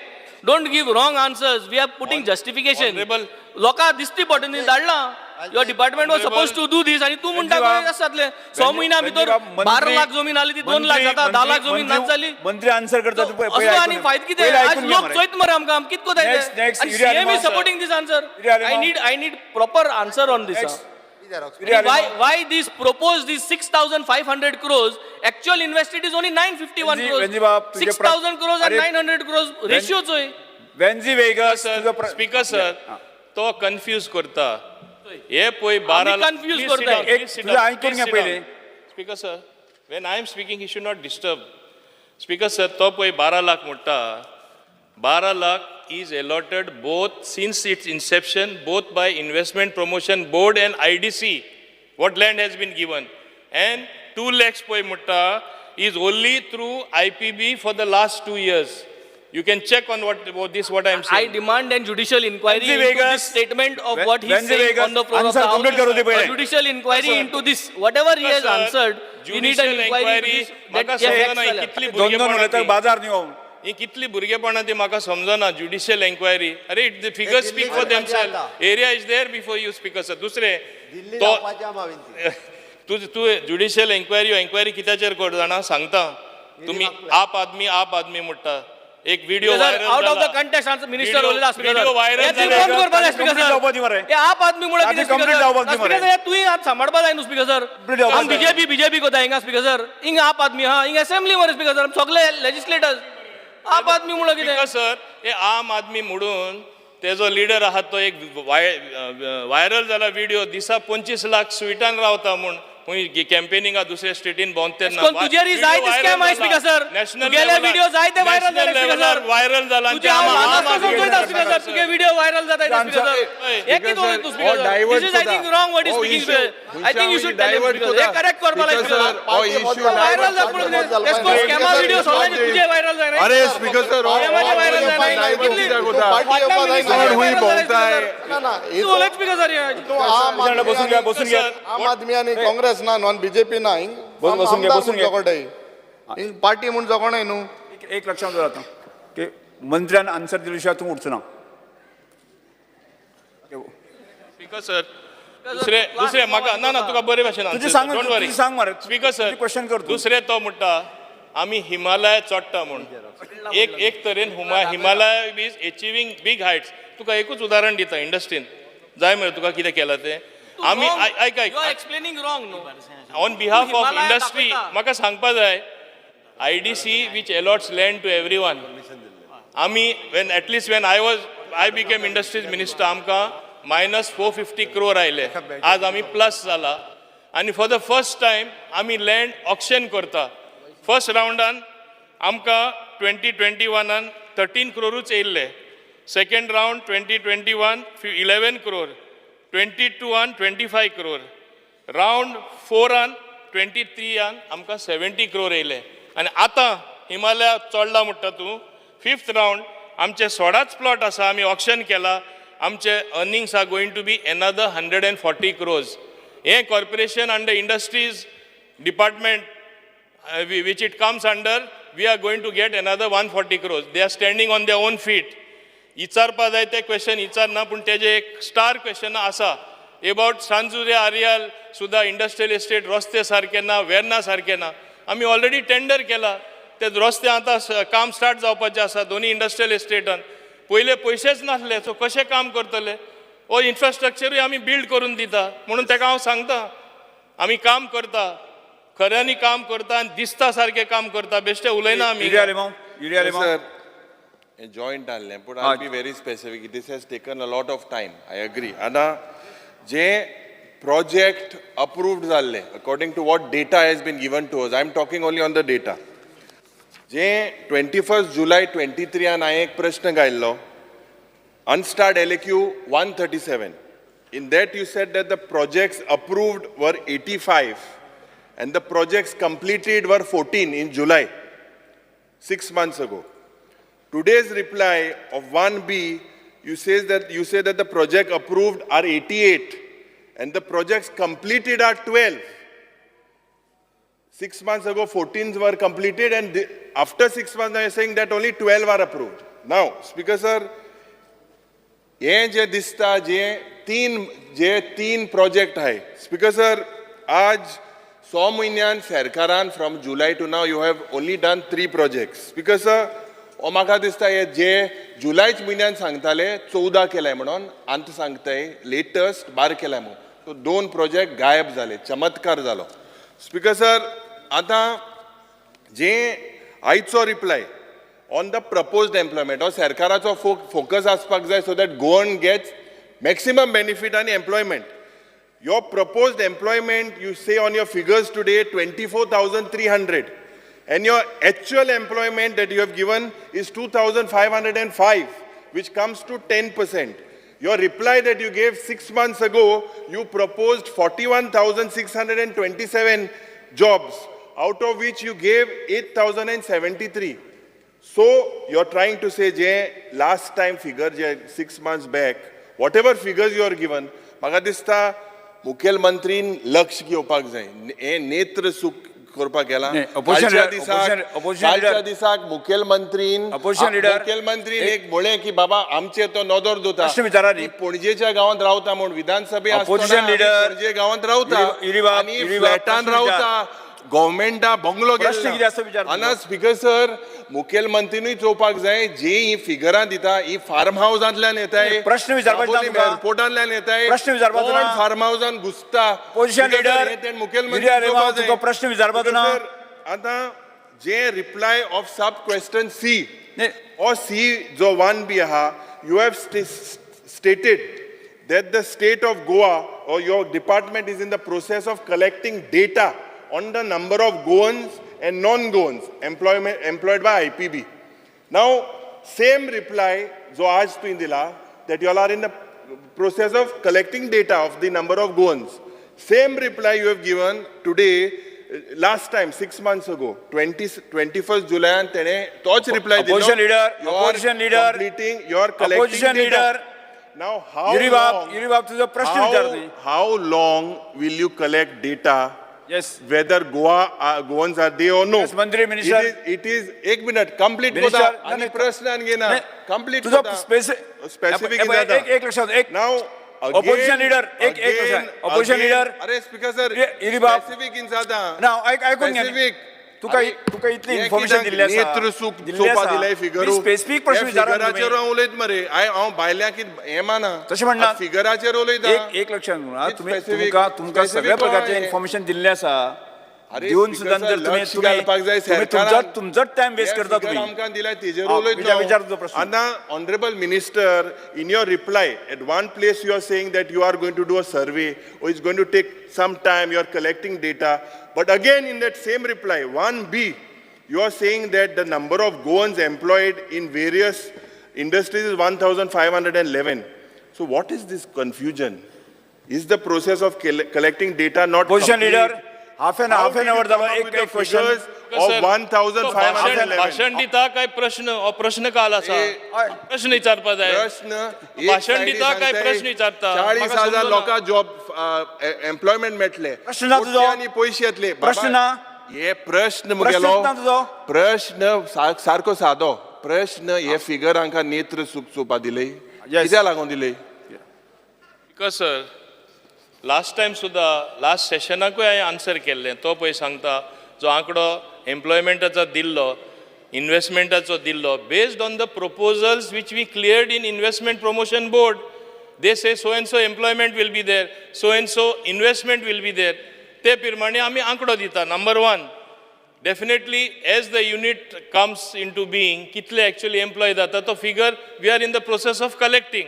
Don't give wrong answers. We are putting justification. Honorable- लोकां दिसती पडटा न्ही धाडला. Your department was suppose to do this आनी तूं म्हणटा रणजी खंय आसा जातलें. 6 म्हयन्या भितर रणजी बाब, 12 लाख जमीन आली ती 2 लाख जाता, 10 लाख जमीन नाच जाली. मंत्री आन्सर करता तूं पयले असलो आनी ऐकून घे. फायदो कितें? पयले आज ऐकून घे लोक मरे. चोयत मरे आमकां, आम कितें कोताय Next, next, आनी Yuri CM is Alemao, sir. Supporting this answer. Yuri Alemao. I need proper answer on this. Next. Yuri Alemao. Why this propose this 6,500 crores, actual invested is only 951 Venzi- crores. Venzi बाब, तुझे प्र- 6,000 crores and अरे- 900 crores ratio चोय. वेन्झी वेगस, तुजो सर, स्पीकर सर, तो कन्फ्यूज करता हे पळय 12 आमी confuse करताय. एक तुझं ऐकून घे पयलीं. Speaker sir, when I am speaking he should not disturb. Speaker sir, तो पळय 12 लाख म्हणटा. 12 lakh is allotted both since its inception, both by Investment Promotion Board and IDC, what land has been given, and 2 lakhs पळय म्हणटा is only through IPB for the last 2 years. You can check on what this, what I am I saying. demand an judicial inquiry Venzi into this Vegas. statement of what he's Venzi saying Vegas. on the floor of Answer the house. complete करू दे A पहिले. judicial inquiry Sir. into this, whatever he has Sir, answered, we need an judicial inquiry into inquiry, this. म्हाका That हे समजना facts ही जाल्यार. कितली दोन दोन भुरगेपणां उलयता ती. बाजार न्ही हो. ही कितली भुरगेपणां ती म्हाका समजना. ज्युडिशियल एन्क्वायरी, अरे the figure speak for themselves. Area is there before you, speaker sir. दुसरें, दिल्ली तो लावपाची आहा विनंती. तूं तूं ज्युडिशियल एन्क्वायरी कित्याचेर कर जाणा सांगता. तुमी आप आदमी आप आदमी म्हणटा, एक video Sir, out of the viral. context answer, minister Video- उलयता speaker sir. video viral हे तुवें जालें. बंद करपा जाय speaker Complete sir. जावपा दी मरे. हे आप आदमी म्हणून आधी कितें speaker complete sir? जावपाक दी speaker मरे. sir, हे तुवें आज सांबाळपा जाय न्हू speaker sir. Complete जावपाक आम जाय. बीजेपी बीजेपी कोता हिंगा speaker sir. हिंगा आप आदमी हा, हिंगा असेंब्ली मरे speaker sir. सगळे लेजिस्लेटर्स आप आदमी म्हणून कितें? स्पीकर सर, हे आम आदमी म्हणून तेजो लिडर आहा तो एक व्हायरल जाला व्हिडिओ, दिसा 25 लाख स्विटान रावता म्हूण खंय कॅम्पेनिंगा दुसऱ्या स्टेटीन भोंवता तेन्ना. कोण तुजेर जायते स्कॅम आहे स्पीकर सर. नॅशनल तुगेले व्हिडिओ जायते व्हायरल जाले स्पीकर सर. व्हायरल जाला. तुझे हांव ल्हान चोयता स्पीकर सर, तुगे व्हिडिओ व्हायरल जाता स्पीकर सर. हे कितें उलयता तूं speaker sir? This is I think wrong what is speaking. I think you should tell him speaker. हे करेक्ट करपा लाय स्पीकर सर. व्हायरल जाता म्हणून कितें? स्कॅमा व्हिडिओ सगळ्यांचे तुजे व्हायरल जायना. अरे स्पीकर सर, स्कॅमाचे व्हायरल जायना. कितली कोण हुई भोंवताय? ना ना, हे तूं उलयत स्पीकर सर हे. तो आम आदमी बसून घ्या, बसून घ्या. आम आदमी आनी काँग्रेस ना, नॉन बीजेपी ना. हिंग बसून घे, आमदार बसून म्हूण घे. झगडटाय. हिंग पार्टी म्हूण झगडनाय न्हू. एक लक्षात दवर आतां की मंत्र्यान आन्सर दिल्या शिवाय तूं उठचो ना. स्पीकर सर, दुसरे दुसरे म्हाका ना ना, तुका बरे भाशेन तुजें सांग, don't worry. तुजें सांग मरे. स्पीकर सर, तुजें question कर तूं. दुसरे तो म्हणटा आमी हिमालय चडटा म्हूण. एक एक तरेन Himalaya is achieving big heights. तुका एकूच उदाहरण दिता, इंडस्ट्रीन जाय मरे तुका कितें केलां तें आमी. आयक आयक. You are explaining wrong न्हू. On behalf of Himalaya industry दाखयता. म्हाका सांगपा जाय, IDC which allots land to everyone, आमी when at least when I became industries minister, आमकां मायनस 450 क्रोर आयले. आज आमी प्लस जाला आनी फॉर the first time आमी लँड ऑक्शन करता. फर्स्ट रावंडान आमकां 2021आन 13 क्रोरूच येयल्ले. Second round 2021 11 crore, 22आन 25 crore, round फोरान 23आन आमकां 70 क्रोर येयले. आनी आतां हिमालया चोडला म्हणटा तूं, फिफ्थ रावंड आमचे 16च प्लॉट आसा, आमी ऑक्शन केला. आमचे earnings are going to be another 140 crores. हें corporation under industries department which it comes under, we are going to get another 140 crores. They are standing on their own feet. इचारपा जाय ते क्वेश्चन इचारना, पूण तेजे एक स्टार क्वेश्चन आसा एबाउट सांजुरे आरियाल सुद्दां इंडस्ट्रियल इस्टेट, रस्ते सारके ना, वेर्ना सारके ना. आमी ऑलरेडी टेंडर केला ते रस्ते. आतां काम स्टार्ट जावपाचें आसा दोनी इंडस्ट्रियल इस्टेटान. पयले पयशेच नासले, सो कशें काम करतले? हो इन्फ्रास्ट्रक्चरूय आमी बिल्ड करून दिता. म्हणून ताका हांव सांगता, आमी काम करता, खऱ्यांनी काम करता आनी दिसता सारकें काम करता. बेश्टे उलयना आमी. युरी आलेमाव, युरी आलेमाव. Sir, joint आहलें, पूण I be very specific. This has taken a lot of time, I agree. आतां जे प्रोजेक्ट अप्रूव्ड जाल्ले, according to what data has been given to us, I am talking only on the data. जे 21 जुलय 23आन हांवें एक प्रश्न घायल्लो, unstarred LAQ 137. In that you said that the projects approved were 85 and the projects completed were 14 in July, 6 months ago. Today's reply of 1B, you say that the project approved are 88 and the projects completed are 12. 6 months ago, 14 were completed, and after 6 months, now you're saying that only 12 are approved. Now, Speaker sir, हे जे दिसता, जे तीन प्रोजेक्ट आहे, स्पीकर सर, आज 6 म्हयन्यान सरकारान from July to now you have only done three projects, Speaker sir. हो म्हाका दिसता हे जे जुलयच म्हयन्यान सांगताले 14 केले म्हणून, आतां सांगताय लेटस्ट 12 केले म्हणून. सो दोन प्रोजेक्ट गायब जाले, चमत्कार जालो. स्पीकर सर, आतां जे आयचो reply on the proposed employment, हो सरकाराचो फोकस आसपाक जाय so that Goan gets maximum benefit आनी employment. Your proposed employment, you say on your figures today, 24,300. And your actual employment that you have given is 2,505, which comes to 10%. Your reply that you gave 6 months ago, you proposed 41,627 jobs, out of which you gave 8,073. So you're trying to say, J last time figure, J 6 months back, whatever figures you are given, म्हाका दिसता मुखेलमंत्रीन लक्ष घेवपाक जाय. हे नेत्र सुख करपाक गेला. नाही, opposition कालच्या leader- दिसाक opposition कालच्या leader- दिसाक मुखेलमंत्रीन Opposition leader- मुखेलमंत्रीन एक म्हळें की बाबा आमचे तो नदर दवरता प्रश्न विचारा न्ही. की पणजेच्या गांवांत रावता म्हूण विधानसभे Opposition leader- Panaji गांवांत रावता युरी बाब- आनी युरी बाब, फ्लॅटान प्रश्न विचार. रावता, गव्हर्मेंटा बंगलो. प्रश्न कितें आसा विचार तुजो. आना स्पीकर सर, मुखेलमंत्रीनूय चोवपाक जाय, जी ही फिगरां दिता ही फार्म हावजांतल्यान येताय, प्रश्न विचारपाचो ना तुका. एअरपोर्टांतल्यान येताय. प्रश्न विचारपाचो ना. फार्म हावजान घुसता? Opposition Speaker sir, leader, हे ते मुखेलमंत्री युरी आलेमाव, चोवपाक जाय. तुका प्रश्न विचारपाचो ना. Speaker sir, आतां जे reply of sub question C नाही. or C जो 1B आहा, you have stated that the state of Goa or your department is in the process of collecting data on the number of Goans and non-Goans employed by IPB. Now, same reply जो आज तुवें दिला that you all are in the process of collecting data of the number of Goans. Same reply you have given today, last time, 6 months ago, 20, 21st July, तेणे तोच reply दिलो. Opposition leader, You are opposition leader, completing, you are collecting opposition data. leader, Now, how Yuri बाब, long, युरी बाब, तुजो प्रश्न विचार न्ही. how long will you collect data Yes. whether Goans are there or no? Yes, Mantri, Minister. It is, एक मिनिट, complete Minister, कोता. आनी नाही, प्रश्न आणखी ना. नाही, Complete तुजो कोता. Specific एक जाता. एक लक्षात एक Now, again, Opposition leader, एक again, opposition again, leader. अरे स्पीकर सर, युरी बाब. स्पेसिफिक इन जाता. ना, ऐकून घे. Specific. तुका अरे, तुका इतली हे इन्फॉर्मेशन कित्याक दिल्ली आसा. नेत्र सुख दिल्ली चोवपा आसा. दिलाय फिगरू. मी स्पेसिफीक प्रश्न हे विचारला फिगराचेर तुमी. हांव उलयत मरे. हांव भायल्या कित हें माना. तशें म्हणना. फिगराचेर उलयता. एक एक लक्षात घेवन It's तुमी specific. तुमकां तुमकां Specific सगळ्या प्रकारचें हय. इन्फॉर्मेशन दिल्लें आसा. अरे, दिवन speaker सुद्दां sir, जर तुमी लक्ष तुमी घालपाक जाय तुमी सरकारान. तुमचोच टायम वेस्ट हे करता figure तुमी. आमकां दिल्या तेजेर हा, उलयतलो. विचार तुजो प्रश्न. आतां honourable minister, in your reply at one place you are saying that you are going to do a survey or it's going to take some time, you are collecting data, but again in that same reply 1B You are saying that the number of Goans employed in various industries is 1,511. So what is this confusion? Is the process of collecting data not Position complete? Leader, half an How half did an you hour come जालो up एक with the एक क्वेश्चन figures of sir, तो भाशण 1,511? भाशण दिता काय प्रश्न हो प्रश्न काल आसा प्रश्न विचारपा जाय प्रश्न एक भाशण सायडी दिता काय सांगताय, प्रश्न विचारता चाळीस म्हाका हजार समजना. लोकांक जॉब एम्प्लॉयमेंट मेळटले प्रश्न ना तुजो? आनी पयशे येतले बाबा, प्रश्न ना? हे प्रश्न मुगेलो प्रश्नच ना तुजो? प्रश्न सारको सादो प्रश्न हे फिगर हांकां नेत्र सुख चोवपा दिले Yes. कित्याक लागून दिले? Because sir last time सुद्दां लास्ट सेशनाकूय हांवें आन्सर केल्लें तो पळय सांगता जो आंकडो एम्प्लॉयमेंटाचो दिल्लो इन्वेस्टमेंटाचो दिल्लो based on the proposals which we cleared in investment promotion board. They say so and so employment will be there, so and so investment will be there. ते प्रमाणे आमी आंकडो दिता. Number one, definitely as the unit comes into being कितले एक्चुअली एम्प्लॉय जाता तो figure we are in the process of collecting.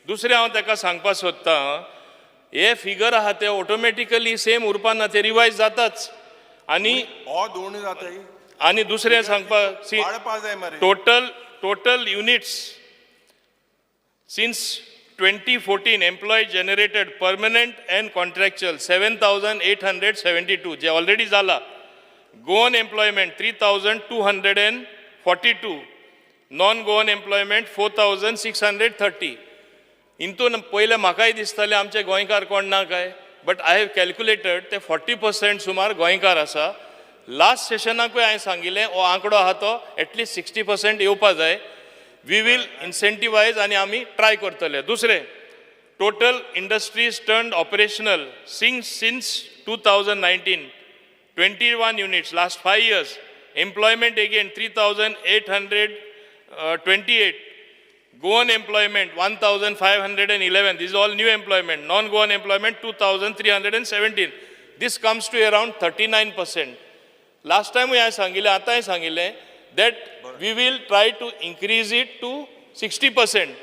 दुसरें हांव ताका सांगपाक सोदतां, हे फिगर आहा ते ऑटोमॅटिकली सेम उरपा ना, ते रिवायज जाताच. आनी हो दोन जाता. आनी दुसरें सांगपाक सी वाडपा जाय मरे. Total units since 2014 employee generated permanent and contractual 7,872 J already जाला. Goan employment 3,242, non Goan employment 4,630. हितून पयलें म्हाकाय दिसतालें आमचे गोंयकार कोण ना काय, बट I have calculated ते 40% सुमार गोंयकार आसा. लास्ट सेशनाकूय हांवें सांगिल्लें हो आंकडो आहा तो एटलिस्ट 60% येवपा जाय. We will इन्सेंटिवायज आनी आमी ट्राय करतले. दुसरें, total industries turn operational since 2019, 21 units last 5 years. Employment again 3,828. Goan employment 1,511. This is all new employment. Non-Goan employment 2,317. This comes to around 39%. Last time हांवें सांगिल्लें, आतांय सांगिल्लें that we will try to increase it to 60%.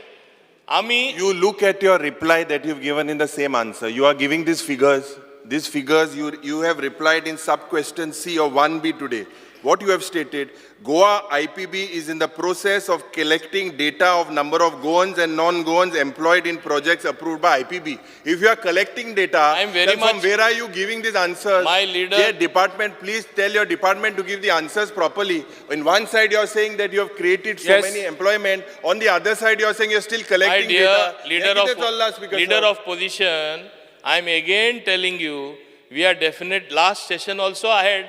आमी You look at your reply that you've given in the same answer. You are giving these figures. These figures you have replied in sub question C or 1B today. What you have stated, Goa IPB is in the process of collecting data of number of Goans and non-Goans employed in projects approved by IPB. If you are collecting data, I am very then from much- where are you giving these answers? My leader- Dear department, please tell your department to give the answers properly. In one side, you are saying that you have created so Yes. many employment. On the other side, you are saying you are still My collecting dear data. Leader हे कितें चल्लां, of Speaker leader sir? Of position, I am again telling you, we are definite. Last session also I had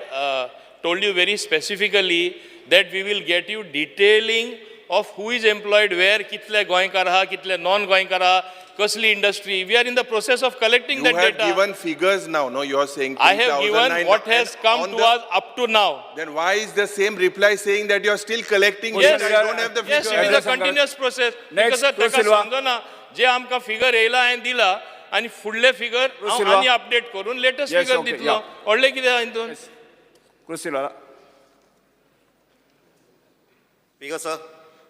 told you very specifically that we will get you detailing of who is employed where, कितले गोंयकार आहा, कितले नॉन गोंयकार आहा, कसली industry. We are in the process of collecting You that have data. given figures now, no? You are saying I have given 3,009 what has and come on to the- us up to now. Then why is the same reply saying that you are still collecting? Yes. data? You don't have the Yes, figures. it is a Address on continuous process. Next, Because sir, Cruz ताका Silva. समजना जे आमकां फिगर येयला हांवें दिला आनी फुडले फिगर Cruz हांव Silva. आनी अपडेट करून लेटस्ट Yes, figure okay, दितलो. yeah. व्हडलें कितें आहा हितून? Cruz Silva. Speaker sir,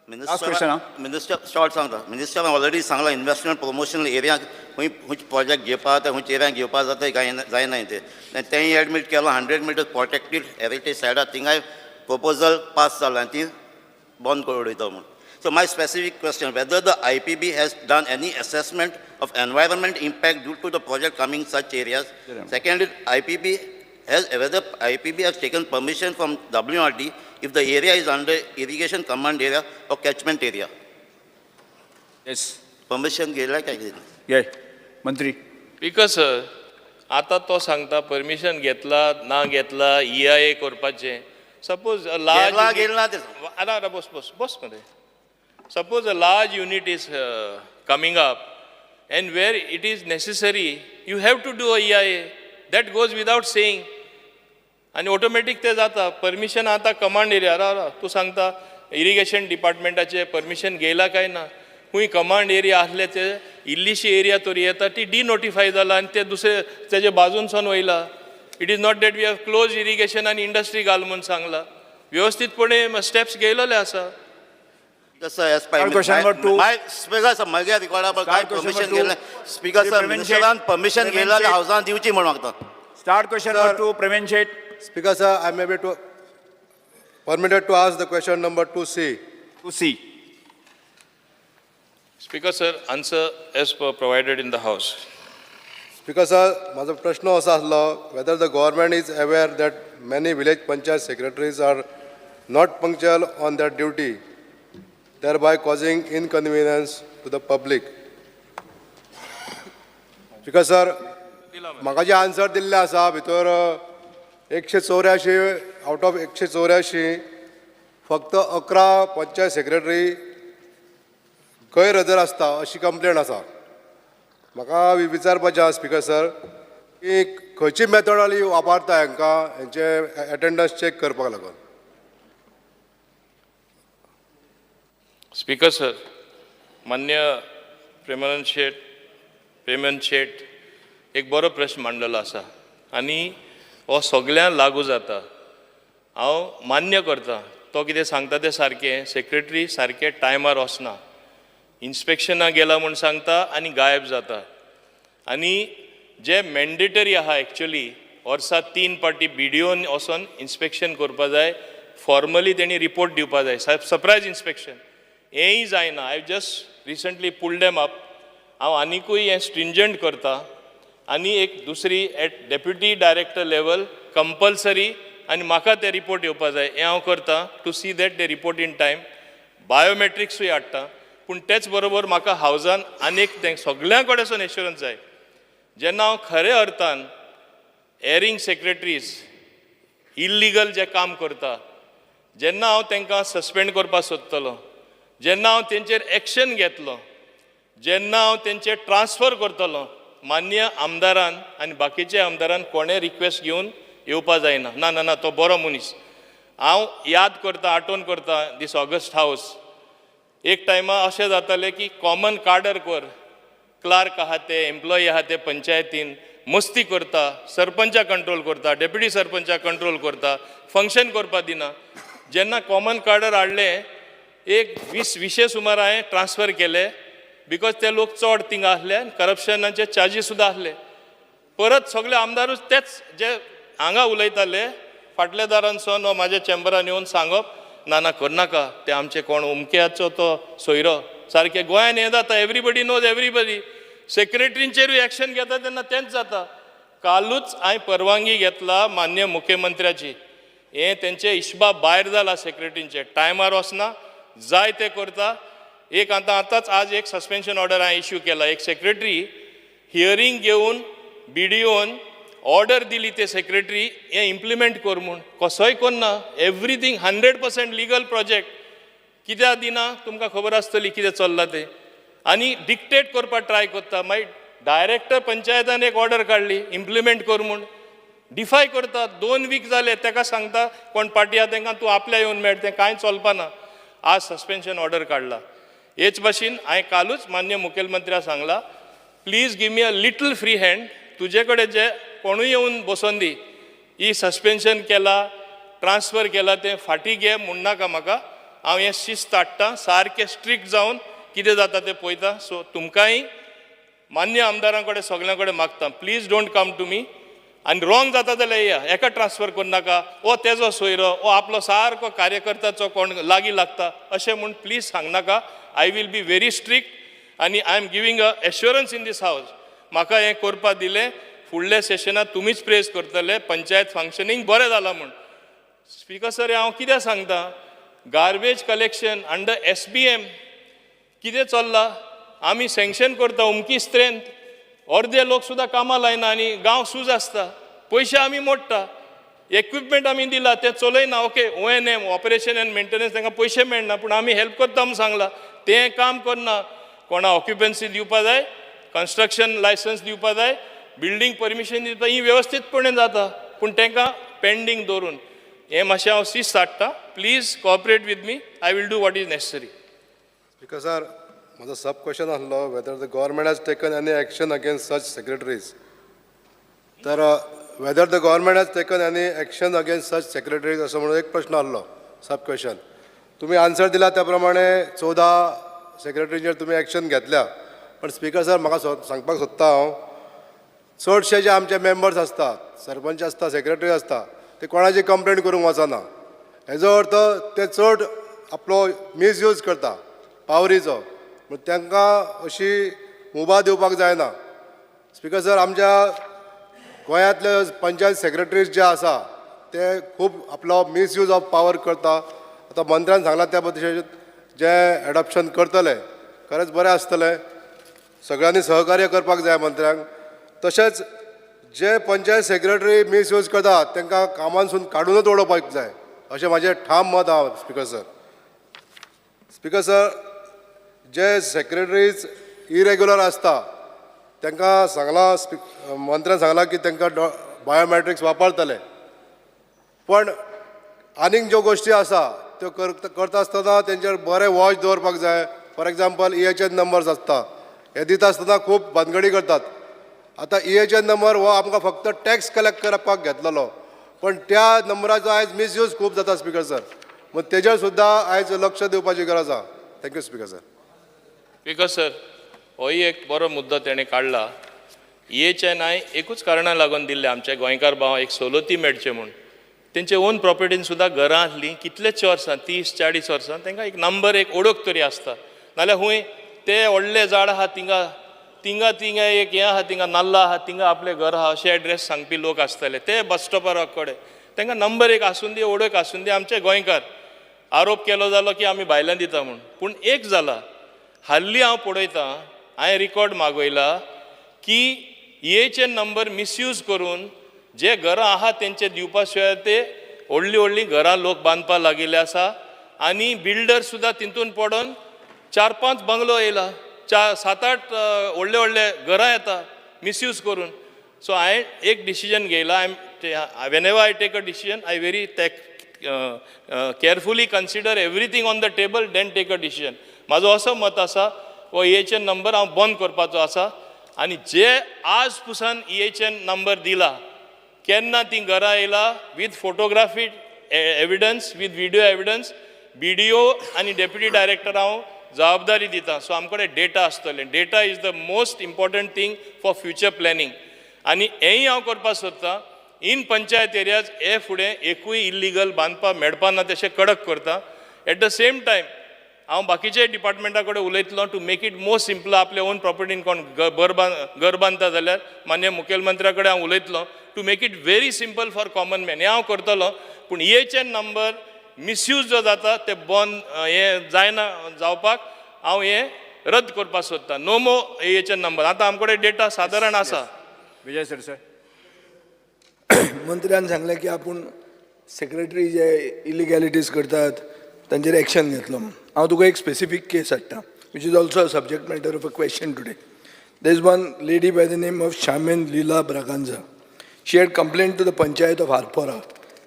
Last question, minister minister short सांगता. मिनिस्टरान ऑलरेडी सांगला इन्वेस्टमेंट प्रमोशन एरिया खंय खंयचे प्रोजेक्ट घेवपा जाता, खंयच्या एरियान घेवपा जाता काय जायना तें. आनी तेंय एडमीट केलां 100 मिटर्स प्रोटेक्टेड हेरिटेज सायडार थिंगाय प्रपोजल पास जाला आनी ती बंद करून उडयता म्हूण. So my specific question, whether the IPB has done any assessment of environment impact due to the project coming such areas. Secondly, IPB has, whether IPB has taken permission from WRD if the area is under irrigation command area or catchment area. Yes. Permission घेतला काय कितें? ये मंत्री. स्पीकर सर, आतां तो सांगता परमिशन घेतला ना घेतला ईआयए करपाचें. सपोज लार्ज घेतला घेतला ते. आरा आरा बस बस बस मरे. Suppose a large unit is coming up and where it is necessary you have to do a EIA. That goes without saying. आनी ऑटोमॅटीक ते जाता परमिशन. आतां कमांड एरिया, राव राव, तूं सांगता इरिगेशन डिपार्टमेंटाचें परमिशन घेयला काय ना. खूंय कमांड एरिया आसले ते इल्लीशी एरिया तरी येता ती डिनोटिफाय जाला आनी ते दुसरे तेजे बाजूनसून वयला. It is not that we have close irrigation आनी इंडस्ट्री घाल म्हूण सांगला. व्यवस्थीतपणे स्टेप्स घेयलेले आसा. Speaker sir, as per Start question number two. My speaker sir, म्हज्या रिकॉर्डा काय Start question permission number two. घेतलें. Speaker sir, Prevent मिनिस्टरान Shet. Permission Prevent घेतला Shet. हावसान दिवची म्हूण मागता. Start question number two, Pravin Shet. Speaker sir, I am able to Permitted to ask the question number 2C. 2C. Speaker sir, answer as per provided in the house. Speaker sir, म्हाजो प्रश्न असो आसलो, whether the government is aware that many village panchayat secretaries are not punctual on their duty, thereby causing inconvenience to the public. Speaker sir, म्हाका जे आन्सर दिल्ले आसा भितर 184 आवट ऑफ 184 फक्त 11 पंचायत सेक्रेटरी गैरहजर आसता अशी कंप्लेन आसा. म्हाका विचारपाचें आसा स्पिकर सर की खंयची मेथडॉलॉजी वापरता हांकां हेंचे एटेंडन्स चॅक करपाक लागून? स्पीकर सर, मान्य प्रेमानंद शेट, प्रेमन शेट एक बरो प्रश्न मांडलेलो आसा आनी हो सगळ्यांक लागू जाता. हांव मान्य करता तो कितें सांगता तें सारकें. सेक्रेटरी सारकें टायमार वचना, इन्स्पेक्शनाक गेला म्हूण सांगता आनी गायब जाता. आनी जे मॅन्डेटरी आहा एक्चुली वर्सा 3 पाटी बी डी ओन वचोन इन्स्पेक्शन करपा जाय, फॉर्मली तेणी रिपोर्ट दिवपा जाय, सरप्रायज इन्स्पेक्शन हेंय जायना. I just recently pulled them up. हांव आनिकूय हें स्ट्रिंजंट करता आनी एक दुसरी at deputy director level compulsory आनी म्हाका ते रिपोर्ट येवपा जाय हें हांव करता, to see that they report in time. बायोमेट्रिक्सूय हाडटा, पूण तेच बरोबर म्हाका हावजान आनीक तें सगळ्यां कडेन एश्युरन्स जाय. जेन्ना हांव खऱ्या अर्थान एरिंग सेक्रेटरीज इल्लिगल जें काम करता, जेन्ना हांव तांकां सस्पेंड करपाक सोदतलो, जेन्ना हांव तेंचेर एक्शन घेतलो, जेन्ना हांव तेंचेर ट्रान्सफर करतलो, मान्य आमदारान आनी बाकीच्या आमदारान कोणें रिक्वेस्ट घेवन येवपा जायना. ना ना ना, तो बरो मनीस. हांव याद करता, आठवण करता दीस ऑगस्ट हावस. एक टायमा अशें जातालें की कॉमन कार्डर कर, क्लार्क आहा ते, एम्प्लॉई आहा ते पंचायतीन मस्ती करता, सरपंचा कंट्रोल करता, डेप्युटी सरपंचा कंट्रोल करता, फंक्शन करपा दिना. जेन्ना कॉमन कार्डर हाडलें, एक वीस विशे सुमार हांवें ट्रान्सफर केले, because ते लोक चड थिंगा आसले आनी करप्शनाचे चार्जीस सुद्दां आसले. परत सगळे आमदारूच तेच जे हांगा उलयताले फाटल्या दारान वा म्हाज्या चेंबरान येवन सांगप, ना ना करनाका, ते आमचे कोण उमक्याचो तो सोयरो. सारकें गोंयान हें जाता, एवरीबडी नोज एवरीबडी. सेक्रेटरींचेरूय एक्शन घेता तेन्ना तेंच जाता. कालूच हांवें परवानगी घेतला मान्य मुख्यमंत्र्याची. हें तेंचे हिशबा भायर जाला, सेक्रेटरींचे टायमार वचना, जाय ते करता. एक आतां आतांच आज एक सस्पेन्शन ऑर्डर हांवें इश्यू केला. एक सेक्रेटरी हियरींग घेवन बी डी ओन ऑर्डर दिली ते सेक्रेटरी हें इम्प्लिमेंट कर म्हूण, कसोय करना. एवरीथींग 100% लिगल प्रोजेक्ट कित्याक दिना तुमकां खबर आसतली कितें चल्लां तें. आनी डिक्टेट करपाक ट्राय करता. मागीर डायरेक्टर पंचायतान एक ऑर्डर काडली इम्प्लिमेंट कर म्हूण, डिफाय करता. 2 वीक जाले ताका सांगता कोण पार्टी आहा तांकां तूं आपल्या येवन मेळ, तें कांय चलपाना. आज सस्पेन्शन ऑर्डर काडला. हेच भाशेन हांवें कालूच मान्य मुखेलमंत्र्याक सांगला, please give me a little free hand. तुजे कडेन जे कोणूय येवन बसोन दी, ही सस्पेन्शन केला, ट्रान्सफर केला तें फाटीं घे म्हणनाका म्हाका. हांव हें शिस्त हाडटा, सारकें स्ट्रिक्ट जावन कितें जाता तें पळयता. सो तुमकांय मान्य आमदारां कडेन सगल्यां कडेन मागता, please don't come to me. आनी रॉंग जाता जाल्यार येया, एका ट्रान्सफर करनाका, ओ तेजो सोयरो, ओ आपलो सारको कार्यकर्त्याचो कोण लागीं लागता अशें म्हूण please सांगनाका. I will be very strict आनी I am giving a assurance in this house. म्हाका हें करपाक दिलें, फुडल्या सेशनाक तुमीच प्रेज करतले पंचायत फंक्शनींग बरें जालां म्हूण. स्पिकर सर, हांव कितें सांगता, garbage collection under SBM कितें चल्लां, आमी सँक्शन करता अमकी स्ट्रेंथ, अर्दे लोक सुद्दां कामां लायना आनी गांव सूज आसता. पयशे आमी मोडटा, इक्विपमेंट आमी दिला तें चलयना. Okay, O&M operation and maintenance तांकां पयशे मेळना, पूण आमी हेल्प करता म्हूण सांगलां, तें काम करना. कोणा ऑक्युपन्सी दिवपा जाय, कन्स्ट्रक्शन लायसन्स दिवपा जाय, बिल्डींग परमिशन दिवपा, ही वेवस्थीतपणे जाता, पूण तांकां पेंडींग दवरून हें मातशें हांव शिस्त हाडटा. Please cooperate with me, I will do what is necessary. Speaker sir, म्हजो सब क्वेश्चन आसलो whether the government has taken any action against such secretaries. तर whether the government has taken any action against such secretaries असो म्हणून एक प्रश्न आसलो सब क्वेश्चन. तुमी आन्सर दिला त्या प्रमाणे 14 सेक्रेटरीचेर तुमी एक्शन घेतल्या, पण स्पिकर सर म्हाका सांगपाक सोदता हांव, चडशे जे आमचे मेंबर्स आसतात, सरपंच आसता, सेक्रेटरी आसता, ते कोणाची कंप्लेन करूंक वचना. हेजो अर्थ ते चड आपलो मिसयूज करता पावरीचो. म्हण तांकां अशी मुभा दिवपाक जायना. स्पिकर सर, आमच्या गोंयांतले पंचायत सेक्रेटरीज जे आसा ते खूब आपलो मिसयूज ऑफ पावर करता. आतां मंत्र्यान सांगलां त्या पद्दतीन जे एडॉप्शन करतले खरेंच बरें आसतलें. सगळ्यांनी सहकार्य करपाक जाय मंत्र्यांक. तशेंच जे पंचायत सेक्रेटरी मिसयूज करतात तांकां कामांसून काडूनच उडोवपाक जाय अशें म्हाजें ठाम मत आहा स्पिकर सर. स्पिकर सर, जे सेक्रेटरीज इरेग्युलर आसता तांकां सांगलां, मंत्र्यान सांगलां की तांकां बायोमॅट्रिक्स वापरतले, पण आनीक ज्यो गोश्टी आसा त्यो करता आसतना तेंचेर बरें वॉच दवरपाक जाय. For example, EHN numbers आसता, हे दिता आसतना खूब भानगडी करतात. आतां EHN number हो आमकां फक्त टॅक्स कलेक्ट करपाक घेतलेलो, पण त्या नंबराचो आयज मिसयूज खूब जाता स्पिकर सर. मग तेजेर सुद्दां आयज लक्ष दिवपाची गरज आहा. Thank you speaker sir. Speaker sir, होय एक बरो मुद्दो तेणें काडला. EHNI एकूच कारणा लागून दिल्ले आमच्या गोंयकार भावांक एक सवलती मेळचे म्हूण. तेंचे ओन प्रॉपर्टीन सुद्दां घरां आसलीं कितलेच वर्सां, 30-40 वर्सां, तांकां एक नंबर, एक ओळख तरी आसता. नाल्यार खूंय ते व्हडले झाड आहा थिंगा थिंगा थिंगा एक हें आहा, थिंगा नाल्ला आहा, थिंगा आपलें घर आहा अशे एड्रेस सांगपी लोक आसतले. ते बस स्टॉपार कडेन तांकां नंबर एक आसून दी, ओळख आसून दी. आमचे गोंयकार आरोप केलो जालो की आमी भायल्यान दिता म्हूण. पूण एक जाला, हाल्ली हांव पळयतां, हांवें रिकॉर्ड मागयला की EHN number misuse करून जे घरां आहा तेंचे दिवपा शिवाय ते व्हडलीं व्हडलीं घरां लोक बांदपाक लागिल्ले आसा आनी बिल्डर सुद्दां तितून पडोन 4-5 बंगलो येयला, 4-7-8 व्हडले व्हडले घरां येता मिसयूज करून. सो हांवें एक decision घेयला. I whenever I take a decision, I very carefully consider everything on the table, then take a decision. म्हाजो असो मत आसा, हो EHN number हांव बंद करपाचो आसा आनी जे आज पुसान EHN number दिला, केन्ना ती घरां येयला with photography evidence, with video evidence, BDO आनी डेप्युटी डायरेक्टर हांव जबाबदारी दिता. सो आमचे कडेन डेटा आसतले. Data is the most important thing for future planning. आनी हेंय हांव करपाक सोदतां, इन पंचायत एरियाज हे फुडें एकूय इल्लिगल बांदपाक मेळपा ना तशें कडक करता. एट the same time हांव बाकीचे डिपार्टमेंटा कडेन उलयतलो to make it more simple. आपले ओन प्रॉपर्टीन कोण घर बांदता जाल्यार मान्य मुखेलमंत्र्या कडेन हांव उलयतलो to make it very simple for common man. हें हांव करतलो. पूण EHN number misuse जो जाता ते बंद हें जायना जावपाक हांव हें रद्द करपाक सोदतां. No more EHN number. आतां आमचे कडेन डेटा सादारण आसा. विजय सरदेसाय. मंत्र्यान सांगलें की आपूण सेक्रेटरी जे इलिगॅलिटीज करतात तांचेर एक्शन घेतलो म्हूण. हांव तुका एक स्पेसिफीक केस हाडटा, which is also a subject matter of a question today. There is one lady by the name of Shaman Leela Braganza. She had complained to the panchayat of Arpora,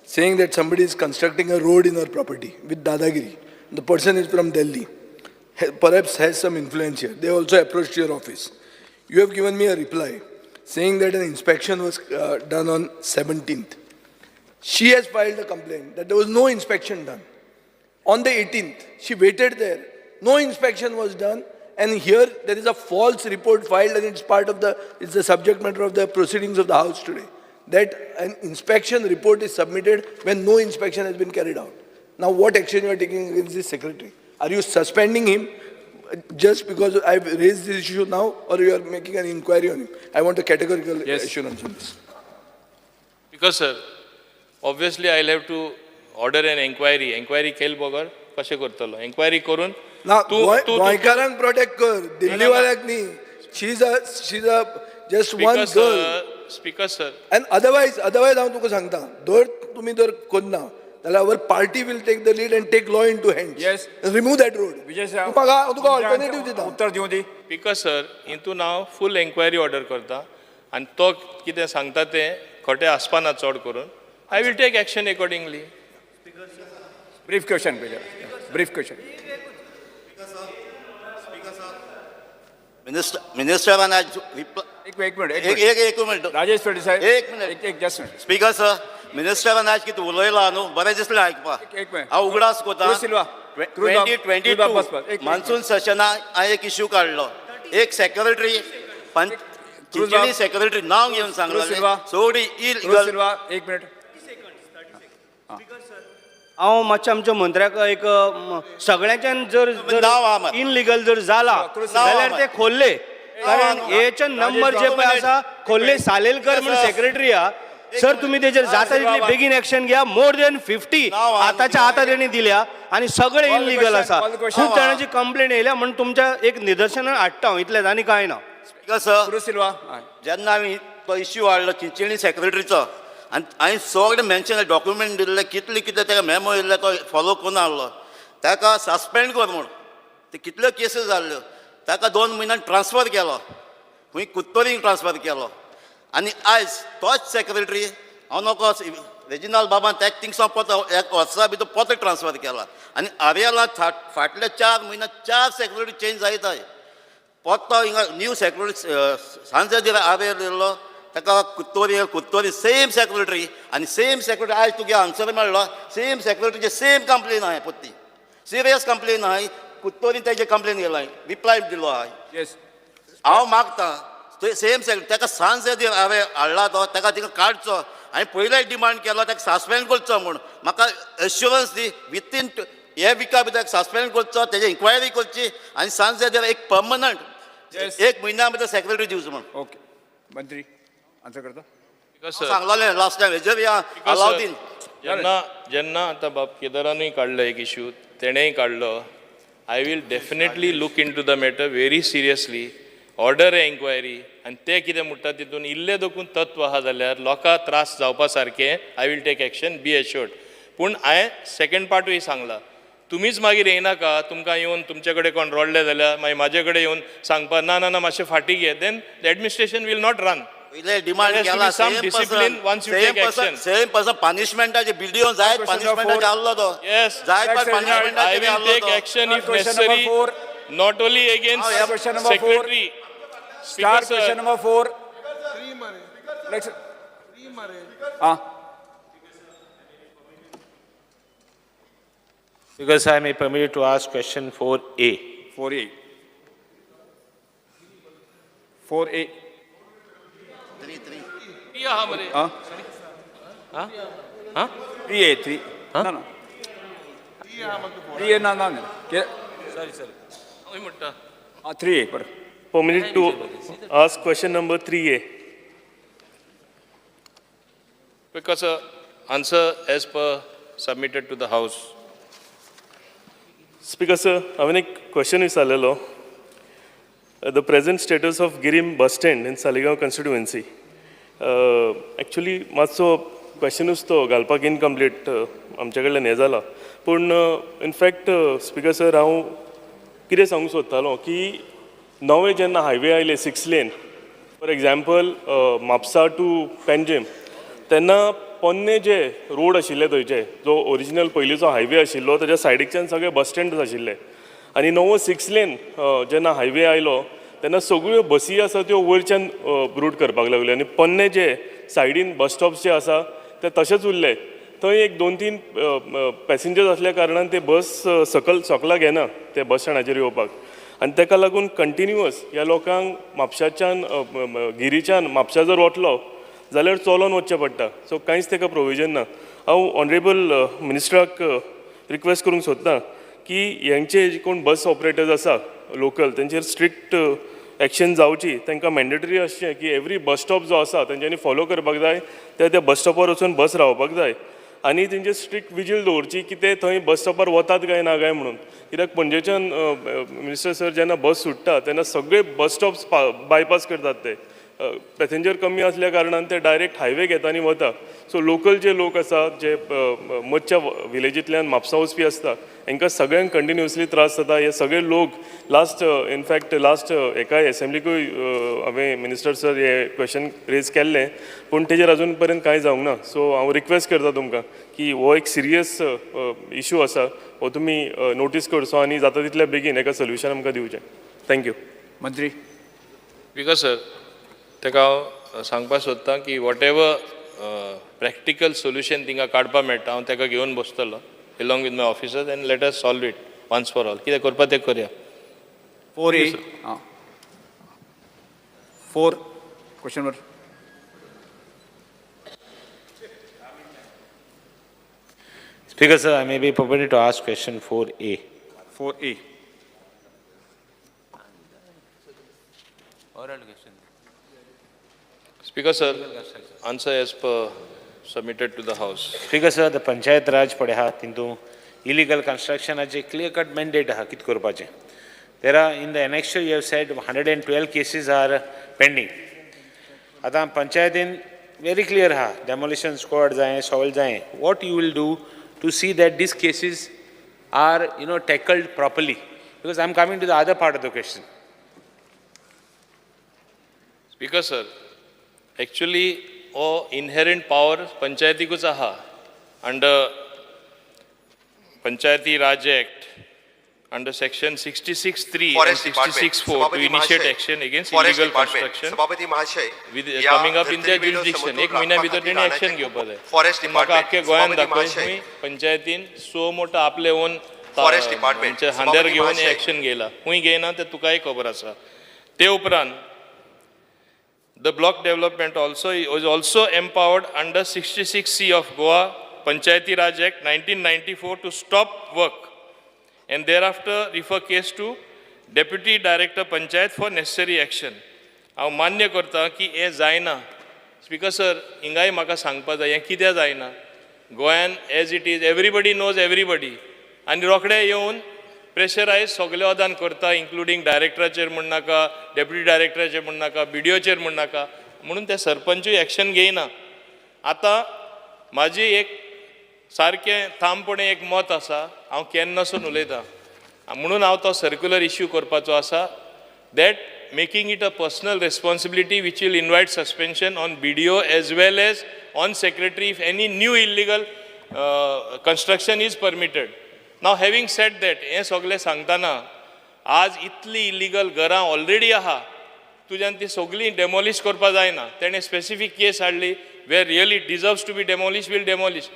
saying that somebody is constructing a road in her property with Dadagiri. The person is from Delhi, perhaps has some influence here. They also approached your office. You have given me a reply saying that an inspection was done on 17th. She has filed a complaint that there was no inspection done. On the 18th, she waited there. No inspection was done. And here there is a false report filed, and it's the subject matter of the proceedings of the House today, that an inspection report is submitted when no inspection has been carried out. Now, what action you are taking against this secretary? Are you suspending him just because I've raised this issue now, or you are making an inquiry on him? I want a categorical assurance on this. Because sir, obviously I have to order an enquiry. Enquiry केल बगर कशें करतलो? एन्क्वायरी करून ना, तूं तूं गोंयकारांक प्रोटेक्ट कर, दिल्लीवाल्याक न्ही. She is a just one speaker girl. Sir, speaker sir, and otherwise हांव तुका सांगता, जर तुमी जर करना जाल्यार our party will take the lead and take law in to hand. Remove that road. Vijay साहेब, म्हाका हांव तुका ऑल्टरनेटीव दिता. उत्तर दिवं दी. स्पीकर सर, हितून हांव फूल एन्क्वायरी ऑर्डर करता आनी तो कितें सांगता तें खोटें आसपाना चड करून I will take action accordingly. Brief question, brief question. मिनिस्टरान आयज एक एक मिनिट, एक एक मिनिट. एक एक मिनट. राजेश सरदेसाय. एक मिनिट. एक एक just minute. Speaker sir, मिनिस्टरान आयज कितें उलयला न्हू, बरें दिसलें आयकपाक. एक मिनिट. हांव उगडास कोता क्रूज सिल्वा, क्रूज बाब, 2022 क्रूज बाब, बस, बस. एक मान्सून सेशनाक हांवें एक इश्यू काडलो. एक सेक्रेटरी, क्रूज बाब, चिंचोली सेक्रेटरी नांव घेवन क्रूज सांगलें सिल्वा, सोडी क्रूज इलिगल सिल्वा, एक मिनिट. हांव मातशें आमच्या मंत्र्याक एक सगळ्यांच्यान जर इनलिगल जर जाला जाल्यार ते खोल्ले, कारण हेचे नंबर जे पळय आसा खोल्ले सालेलकर म्हणून सेक्रेटरी आहा सर, तुम्ही तेजेर जाता तितली बेगीन एक्शन घ्या. मोर दॅन 50 आताच्या आता तेणी दिल्या आनी सगळे इनलिगल आसा. खूब जाणांची कंप्लेन येयल्या म्हूण तुमच्या एक निदर्शनान हाडटा हांव, इतलेंच आनी कांय ना. स्पीकर सर, जेन्ना हांवें तो इश्यू हाडलो चिंचणी सेक्रेटरीचो आनी हांवें सगळें मेन्शन डॉक्युमेंट दिल्ले, कितले कितें ताका मेमो येयल्ले तो फॉलो करून आहलो, ताका सस्पेंड कर म्हूण. ते कितल्यो केसीस जाल्ल्यो, ताका 2 म्हयन्यान ट्रान्सफर केलो, खंय कुत्तोरींक ट्रान्सफर केलो. आनी आयज तोच सेक्रेटरी हांव नको रेजिनाल बाबान ताका थिंगसावन परतो एक वर्सा भितर परतो ट्रान्सफर केला. आनी आर्यला फाटले 4 म्हयन्यात 4 सेक्रेटरी चेंज जायत आहाय. परतो हिंगा न्यू सेक्रेटरी सांजे आर्यल येयल्लो, ताका कुत्तोरी कुत्तोरी सेम सेक्रेटरी आनी सेम सेक्रेटरी आयज तुगे आन्सर मेळ्ळो, सेम सेक्रेटरीचे सेम कंप्लेन आहाय, परती सिरियस कंप्लेन आहाय. कुत्तोरी तेजे कंप्लेन केला, रिप्लाय दिलो आहाय. हांव मागता सेम सेक्रेटरी ताका सांजे हांवें हाडला तो ताका थिंगा काडचो. हांवें पयलें डिमांड केलो ताका सस्पेंड करचो म्हूण, म्हाका एश्युरन्स दी विथीन हे विका भितर सस्पेंड करचो, तेजे इन्क्वायरी करची आनी सांजे एक पर्मनंट 1 म्हयन्या भितर सेक्रेटरी दिवचो म्हूण. ओके मंत्री आन्सर करता. सांगलोलें लास्ट टायम हेजेर या अलाउद्दीन. जेन्ना जेन्ना आतां बाब केदारानूय काडलो एक इशू, तेणेय काडलो, I will definitely look into the matter very seriously, order a enquiry आनी ते कितें म्हणटा तितून इल्लें देखून तत्व आहा जाल्यार लोकांक त्रास जावपा सारकें I will take action, be assured. पूण हांवें सेकेंड पार्टूय सांगला, तुमीच मागीर येयनाका, तुमकां येवन तुमचे कडेन कोण रडले जाल्यार मागीर म्हाजे कडेन येवन सांगपा ना ना ना मातशें फाटीं घे, then the administration will not run. पयले डिमांड केला some discipline once you take action. Same person पनिशमेंटाचे बिडिओ जायत पनिशमेंटाचे आहलो तो. येस, जायत I will take action if necessary, not only against secretary. Star question number 4. Next. Because I may permit you to ask question 4A. 4A. 4A. 3 3. Huh? 3A 3. No no. 3A ना ना. Sorry sorry. 3A per. Permitted to ask question number 3A. Because answer as per submitted to the house. Speaker sir, हांवें एक question विचारलेलो. The present status of Guirim bus stand in Saligao constituency. Actually मातसो क्वेश्चनूच तो घालपाक इनकम्प्लीट आमचे कडल्यान हें जाला. पूण इनफॅक्ट स्पीकर सर, हांव कितें सांगूंक सोदतालो की नवे जेन्ना हायवे आयले 6 lane, for example Mapusa to Panjim, तेन्ना पोन्ने जे रोड आशिल्ले थंयचे, जो ओरिजिनल पयलींचो हायवे आशिल्लो ताच्या सायडीकच्यान सगळे बस स्टँड आशिल्ले आनी नवो 6 लेन जेन्ना हायवे आयलो तेन्ना सगळ्यो बसी आसा त्यो वयरच्यान रूट करपाक लागल्यो आनी पोन्ने जे सायडीन बस स्टॉप्स जे आसा ते तशेंच उरले. थंय एक 2-3 पॅसेंजर्स आसल्या कारणान ते बस सकल सकला घेना ते बस स्टँडाचेर येवपाक आनी ताका लागून कंटिन्युअस ह्या लोकांक म्हापशाच्यान गिरीच्यान म्हापशा जर वतलो जाल्यार चलोन वचचें पडटा. सो कांयच ताका प्रोविजन ना. हांव ऑनरेबल मिनिस्टराक रिक्वेस्ट करूंक सोदतां की हेंचे कोण बस ऑपरेटर्स आसा लोकल तेंचेर स्ट्रिक्ट एक्शन जावची. तांकां मॅन्डेटरी आसचें की एवरी बस स्टॉप जो आसा तेंच्यांनी फॉलो करपाक जाय, त्या त्या बस स्टॉपार वचून बस रावपाक जाय आनी तेंचे स्ट्रिक्ट विजील दवरची की ते थंय बस स्टॉपार वतात काय ना काय म्हणून. कित्याक पणजेच्यान मिनिस्टर सर जेन्ना बस सुट्टा तेन्ना सगळे बस स्टॉप्स बायपास करतात, ते पॅसेंजर कमी आसल्या कारणान ते डायरेक्ट हायवे घेता आनी वता. सो लोकल जे लोक आसा जे मदच्या विलेजींतल्यान म्हापसा वचपी आसता हांकां सगळ्यांक कंटिन्युअसली त्रास जाता. हे सगळे लोक लास्ट इनफॅक्ट लास्ट एकाय एसेंब्लीकूय हांवें मिनिस्टर सर हे क्वेश्चन रेज केल्लें, पूण तेजेर अजून पर्यंत कांय जावंक ना. सो हांव रिक्वेस्ट करता तुमकां की हो एक सिरियस इशू आसा, हो तुमी नोटीस करचो आनी जाता तितल्या बेगीन एका सोल्युशन आमकां दिवचें. Thank you. मंत्री. Because sir, ताका हांव सांगपाक सोदतां की what ever practical solution थिंगा काडपाक मेळटा हांव ताका घेवन बसतलो along with my officers and let us solve it once for all. कितें करपा तें करया. 4A. 4 question number. Speaker sir, I may be permitted to ask question 4A. 4A. Speaker sir, answer as per submitted to the house. Speaker sir, the Panchayat Raj पळय आहा तितून इलिगल कन्स्ट्रक्शनाचे क्लियर कट मॅन्डेट आहा कितें करपाचें. There are in the annexure you have said 112 cases are pending. आतां पंचायतीन व्हेरी क्लियर आहा, डेमोलिशन स्क्वॉड जाय, सगळें जाय. What you will do to see that these cases are tackled properly? Because I am coming to the other part of the question. Speaker sir, actually हो इनहेरंट पावर पंचायतीकूच आहा under Panchayati Raj Act under section 66(3) and Forest Department, 66(4) to सभापती initiate महाशय, action against Forest illegal Department, construction सभापती महाशय, with ह्या coming up in their धर्तरेवेलो jurisdiction. समतोल एक म्हयन्या राखपा भितर खातीर तेणी एक्शन रानाचें घेवपा जाय. फॉरेस्ट पूण म्हाका डिपार्टमेंट, आख्खे गोंयान सभापती दाखय महाशय, खंय पंचायतीन सो मोठो आपले ओन फॉरेस्ट डिपार्टमेंट, खांद्यार सभापती घेवन महाशय. एक्शन घेयला. खंय घेयना तें तुकाय खबर आसा. ते उपरांत the block development also is also empowered under 66C of Goa Panchayati Raj Act 1994 to stop work and thereafter refer case to Deputy Director Panchayat for necessary action. हांव मान्य करता की हें जायना. स्पीकर सर, हिंगाय म्हाका सांगपा जाय हें कित्याक जायना. गोंयान as it is, everybody knows everybody आनी रोखडे येवन प्रेशरायज सगळे ओदान करता, इन्क्लुडींग डायरेक्टराचेर म्हण नाका, डेप्युटी डायरेक्टराचेर म्हण नाका, बीडीओचेर म्हण नाका, म्हणून ते सरपंचूय एक्शन घेयना. आतां म्हाजी एक सारकें ठामपणे एक मत आसा, हांव केन्नासून उलयतां, म्हणून हांव तो सर्क्युलर इश्यू करपाचो आसा, that making it a personal responsibility which will invite suspension on BDO as well as on secretary if any new illegal construction is permitted. Now having said that, हें सगळें सांगतना आज इतली इलिगल घरां ऑलरेडी आहा, तुज्यान ती सगळीं डेमोलिश करपा जायना. तेणें स्पेसिफीक केस हाडली where really deserves to be demolish, will demolish.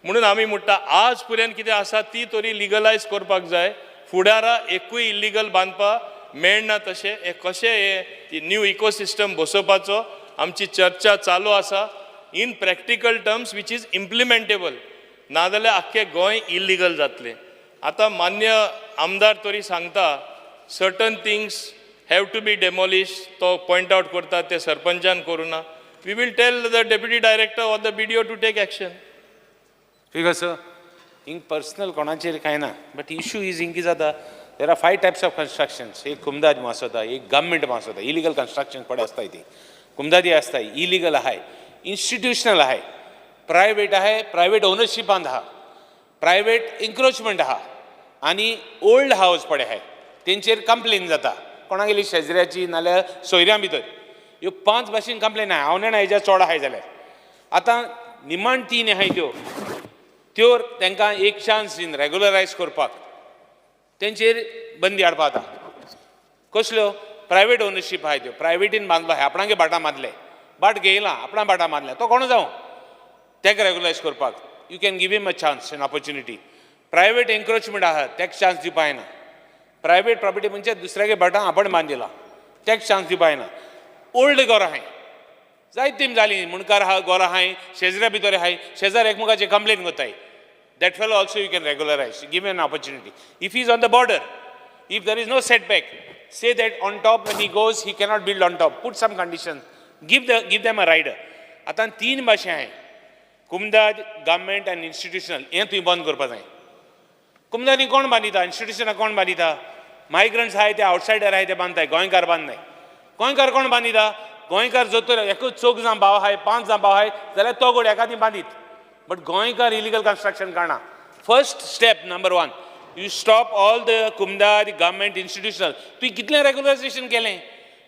म्हणून आमी म्हणटा आज पर्यंत कितें आसा ती तरी लिगलायज करपाक जाय. फुडारा एकूय इलिगल बांदपाक मेळना तशें हें कशें हें न्यू इकोसिस्टम बसोवपाचो आमची चर्चा चालू आसा in practical terms which is implementable. नाजाल्यार आख्खें गोंय इलिगल जातलें. आतां मान्य आमदार तरी सांगता certain things have to be demolish, तो पॉयंट आवट करता ते सरपंचान करूं ना. We will tell the deputy director or the BDO to take action. Speaker sir, हिंग पर्सनल कोणाचेर कांय ना, बट इशू is हिंग कितें जाता, there are 5 types of constructions. एक कुमदाद आसता, एक गव्हर्मेंट आसता, इलिगल कन्स्ट्रक्शन पडे आसताय ती कुमदादी आसताय, इलिगल आहाय, इन्स्टिट्युशनल आहाय, प्रायवेट आहाय, प्रायवेट ओनरशिपांत आहा, प्रायवेट इन्क्रोचमेंट आहा, आनी ओल्ड हावस पडे आहाय तेंचेर कंप्लेन जाता कोणागेली शेजऱ्याची नाल्यार सोयऱ्यां भितर. ह्यो 5 भाशेन कंप्लेन आहाय. हांव नेणा हेज्या चोड आहाय जाल्यार आतां निमाण 3 आहाय त्यो त्यो तांकां एक चान्स दिन रेगुलरायज करपाक, तेंचेर बंदी हाडपा. आतां कसल्यो प्रायवेट ओनरशीप आहाय त्यो प्रायवेटीन बांदलो आहाय, आपणागे भाटां बांदले, बाट घेयला आपणा भाटां बांदले, तो कोण जावं तेका रेगुलरायज करपाक you can give him a chance an opportunity. Private encroachment आहा तेका चान्स दिवपा जायना. प्रायवेट प्रॉपर्टी म्हणजे दुसऱ्यागे भाटां आपण बांदिला तेका चान्स दिवपा जायना. ओल्ड घरां आहाय जायतीं जालीं, मुणकार आहा, घरां आहाय, शेजऱ्या भितर आहाय, शेजार एकमेकाचेर कंप्लेन करताय. That fellow also you can regularize, give an opportunity. If he is on the border, if there is no setback, say that on top when he goes, he cannot build on top. Put some conditions. Give them a rider. आतां 3 भाशे आहाय, कुमदाद, गव्हर्मेंट आनी इन्स्टिट्युशनल, हें तुवें बंद करपा जाय. कुमदानी कोण बांदिता, इन्स्टिट्युशनां कोण बांदिता? मायग्रंट्स आहाय ते आवटसायडर आहाय ते बांदताय, गोंयकार बांदनाय. गोंयकार कोण बांदिता? गोंयकार जर तर एकूच 4 जाण भाव आहाय, 5 जाण भाव आहाय जाल्यार तो गोड एकादी बांदीत, बट गोंयकार इलिगल कन्स्ट्रक्शन करना. First step number 1, you stop all the कुमदाद, government, institutional. तुवें कितलें रेगुलरायजेशन केलें,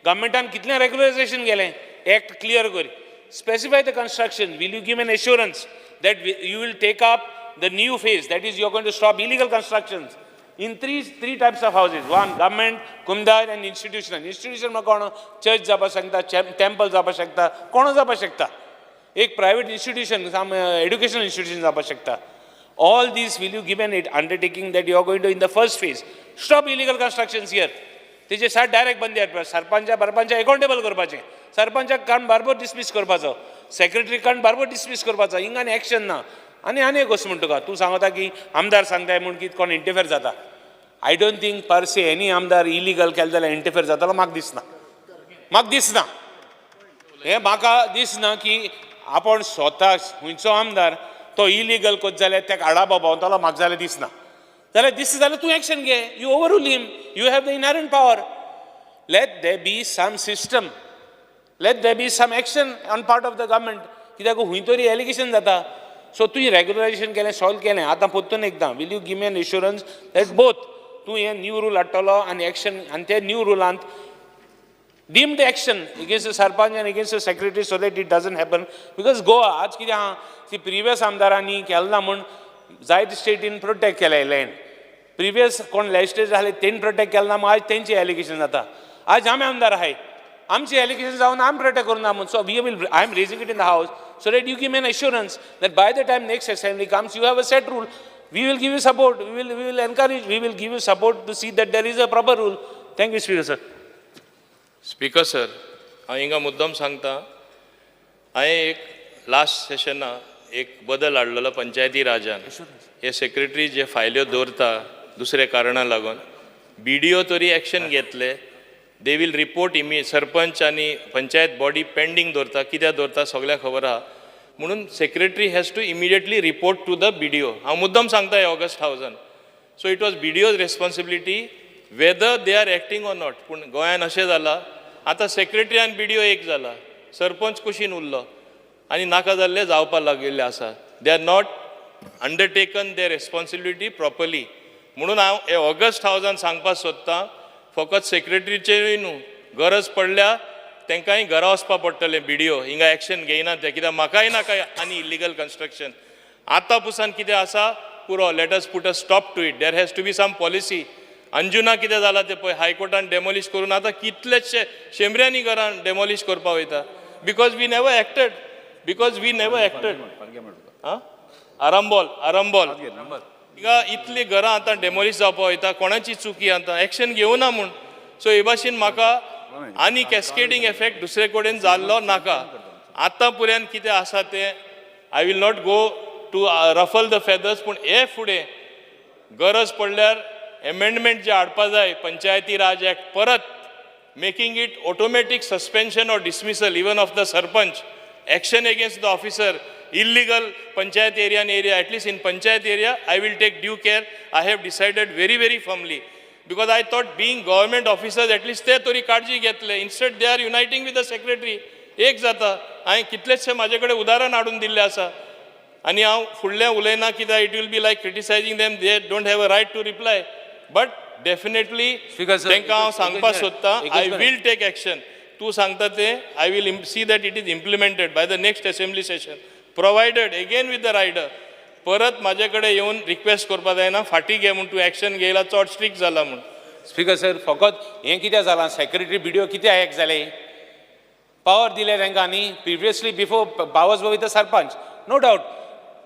गव्हर्मेंटान कितलें रेगुलरायजेशन केलें, एक्ट क्लियर कर, specify the construction. Will you give an assurance that you will take up the new phase, that is you are going to stop illegal constructions in three types of houses? 1 government, कुमदार and institutional. Institution म्हाका कोण चर्च जावपाक शकता, टेम्पल जावपाक शकता, कोण जावपाक शकता, एक प्रायवेट इन्स्टिट्युशन, एड्युकेशनल इन्स्टिट्युशन जावपाक शकता. All these will you give an undertaking that you are going to in the first phase stop illegal constructions here? तेजे सात डायरेक्ट बंदी हाडपा, सरपंचा बरपंचा एकाउंटेबल करपाचें, सरपंचाक कान बारबोर डिसमीस करपाचो, सेक्रेटरी कान बारबोर डिसमीस करपाचो. हिंगा आनी एक्शन ना. आनी आनी एक गोश्ट म्हणटा तुका, तूं सांगता की आमदार सांगताय म्हूण की कोण इंटरफेर जाता. I don't think per se any आमदार इलिगल केलें जाल्यार इंटरफेर जातालो म्हाका दिसना, म्हाका दिसना हें, म्हाका दिसना की आपूण स्वता खंयचो आमदार तो इलिगल करता जाल्यार ताका आडाबो भोंवतलो म्हाका जाल्यार दिसना. जाल्यार दिसता जाल्यार तूं एक्शन घे, you overrule him, you have the inherent power. Let there be some system, let there be some action on part of the government. कित्याक खंय तरी एलिगेशन जाता. सो तुवें रेगुलरायजेशन केलें, सॉल्व केलें, आतां परतून एकदां will you give me an assurance that both तूं हें न्यू रूल हाडटलो आनी एक्शन आनी ते new रुलांत deemed action against the sarpanch and against the secretary so that it doesn't happen? Because Goa आज कितें आहा ती प्रिवियस आमदारांनी केलें ना म्हूण जायते स्टेटीन प्रोटेक्ट केलें लँड. प्रिवियस कोण लेजिस्लेटर आसले तेणी प्रोटेक्ट केलें ना म्हूण आज तेंचे एलिगेशन जाता. आज आमी आमदार आहाय, आमचे एलिगेशन जावन आमी प्रोटेक्ट करूं ना म्हूण. So we will, I am raising it in the house so that you give an assurance that by the time next assembly comes, you have a set rule. We will give you support, we will encourage, we will give you support to see that there is a proper rule. Thank you, Speaker sir. Speaker sir, हांव हिंगा मुद्दम सांगता, हांवें एक लास्ट सेशना एक बदल हाडलेलो पंचायती राजान. हे सेक्रेटरी जे फायल्यो दवरता दुसऱ्या कारणा लागून बीडीओ तरी एक्शन घेतले, they will report sarpanch आनी पंचायत बॉडी पेंडींग दवरता, कित्याक दवरता सगळ्यांक खबर आहा. म्हणून secretary has to immediately report to the BDO. हांव मुद्दम सांगता हे August हावजान. So it was BDO's responsibility whether they are acting or not. पूण गोंयान अशें जालां आतां, सेक्रेटरी आनी बीडीओ एक जाला, सरपंच कुशीन उरलो आनी नाका जाल्लें जावपाक लागिल्लें आसा. They are not undertaken their responsibility properly. म्हणून हांव हे ऑगस्ट हावजान सांगपाक सोदतां, फकत सेक्रेटरीचेरूय न्हू, गरज पडल्या तांकांय घरा वचपा पडटलें. बीडीओ हिंगा एक्शन घेयना ते, कित्याक म्हाकाय नाका आनी इलिगल कन्स्ट्रक्शन. आतां पुसान कितें आसा पुरो, let us put a stop to it. There has to be some policy. Anjuna कितें जालां तें पळय, हायकोर्टान डेमोलिश करून आतां कितलेशे शेंबऱ्यांनी घरां डेमोलिश करपा वयता, because we never acted, because we never acted. आं, आरंबोल, आरंबोल हिंगा इतलीं घरां आतां डेमोलिश जावपा वयता. कोणाची चुकी? आतां एक्शन घेवना म्हूण. सो हे भाशेन म्हाका आनी कॅस्केडींग एफेक्ट दुसरे कडेन जाल्लो नाका. आतां पर्यंत कितें आसा तें, I will not go to ruffle the feathers, पूण हे फुडें गरज पडल्यार एमेंडमेंट जे हाडपा जाय पंचायती राज एक्ट परत, making it automatic suspension or dismissal even of the sarpanch, action against the officer illegal panchayat area and area, at least in panchayat area I will take due care. I have decided very very firmly, because I thought being government officers, at least ते तरी काळजी घेतले. Instead they are uniting with the secretary, एक जाता. हांवें कितलेशे म्हाजे कडेन उदाहरण हाडून दिल्लें आसा आनी हांव फुडलें उलयना, कित्याक it will be like criticizing them. They don't have a right to reply, but definitely Speaker sir, तांकां हांव एकच सांगपाक minute, सोदतां, एकच I minute. will take action. तूं सांगता तें I will see that it is implemented by the next assembly session, provided again with the rider. परत म्हाजे कडेन येवन रिक्वेस्ट करपा जायना, फाटीं घे म्हूण, तूं एक्शन घेयला, चड स्ट्रिक्ट जाला म्हूण. स्पीकर सर, फकत हें कितें जालां, सेक्रेटरी बीडीओ कितें एक जाले, पावर दिले तांकां न्ही. Previously before powers with the sarpanch, no doubt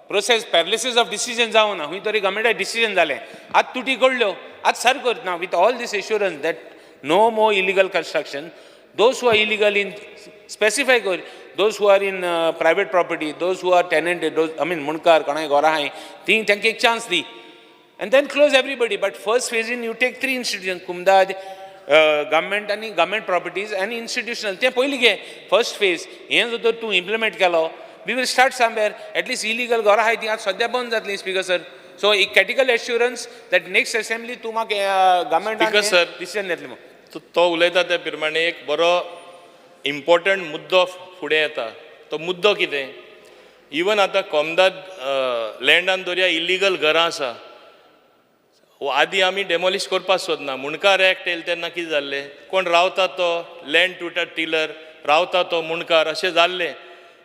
process paralysis of decision जावना, खंय तरी गव्हर्मेंटाक डिसिजन जालें, आतां तुटी कडल्यो, आतां सर करतना with all this assurance that no more illegal construction. Those who are illegal in, specify कर, those who are in private property, those who are tenant, those, I mean मुंडकार कोणाय घरां आहाय ती, तांकां एक chance the and then close everybody. But first phase in you take three institutions, Comunidade, government आनी government properties and institutional. तें पयलीं घे फर्स्ट फेज. हें जर तर तूं इम्प्लिमेंट केलो, we will start somewhere. At least illegal घरां आहाय तीं आतां सद्या बंद जातलीं. स्पीकर सर, सो एक critical assurance that next assembly तूं म्हाका Speaker government sir. Decision घेतलें म्हूण. तो उलयता त्या प्रमाणे एक बरो इम्पॉर्टंट मुद्दो फुडें येता. तो मुद्दो कितें? इवन आतां कोमदाद लँडान दर्या इलिगल घरां आसा, हो आदी आमी डेमोलिश करपाक सोदना. मुंडकार एक्ट येयले तेन्ना कितें जाल्लें? कोण रावता तो लँड टू टिलर, रावता तो मुंडकार, अशें जाल्लें.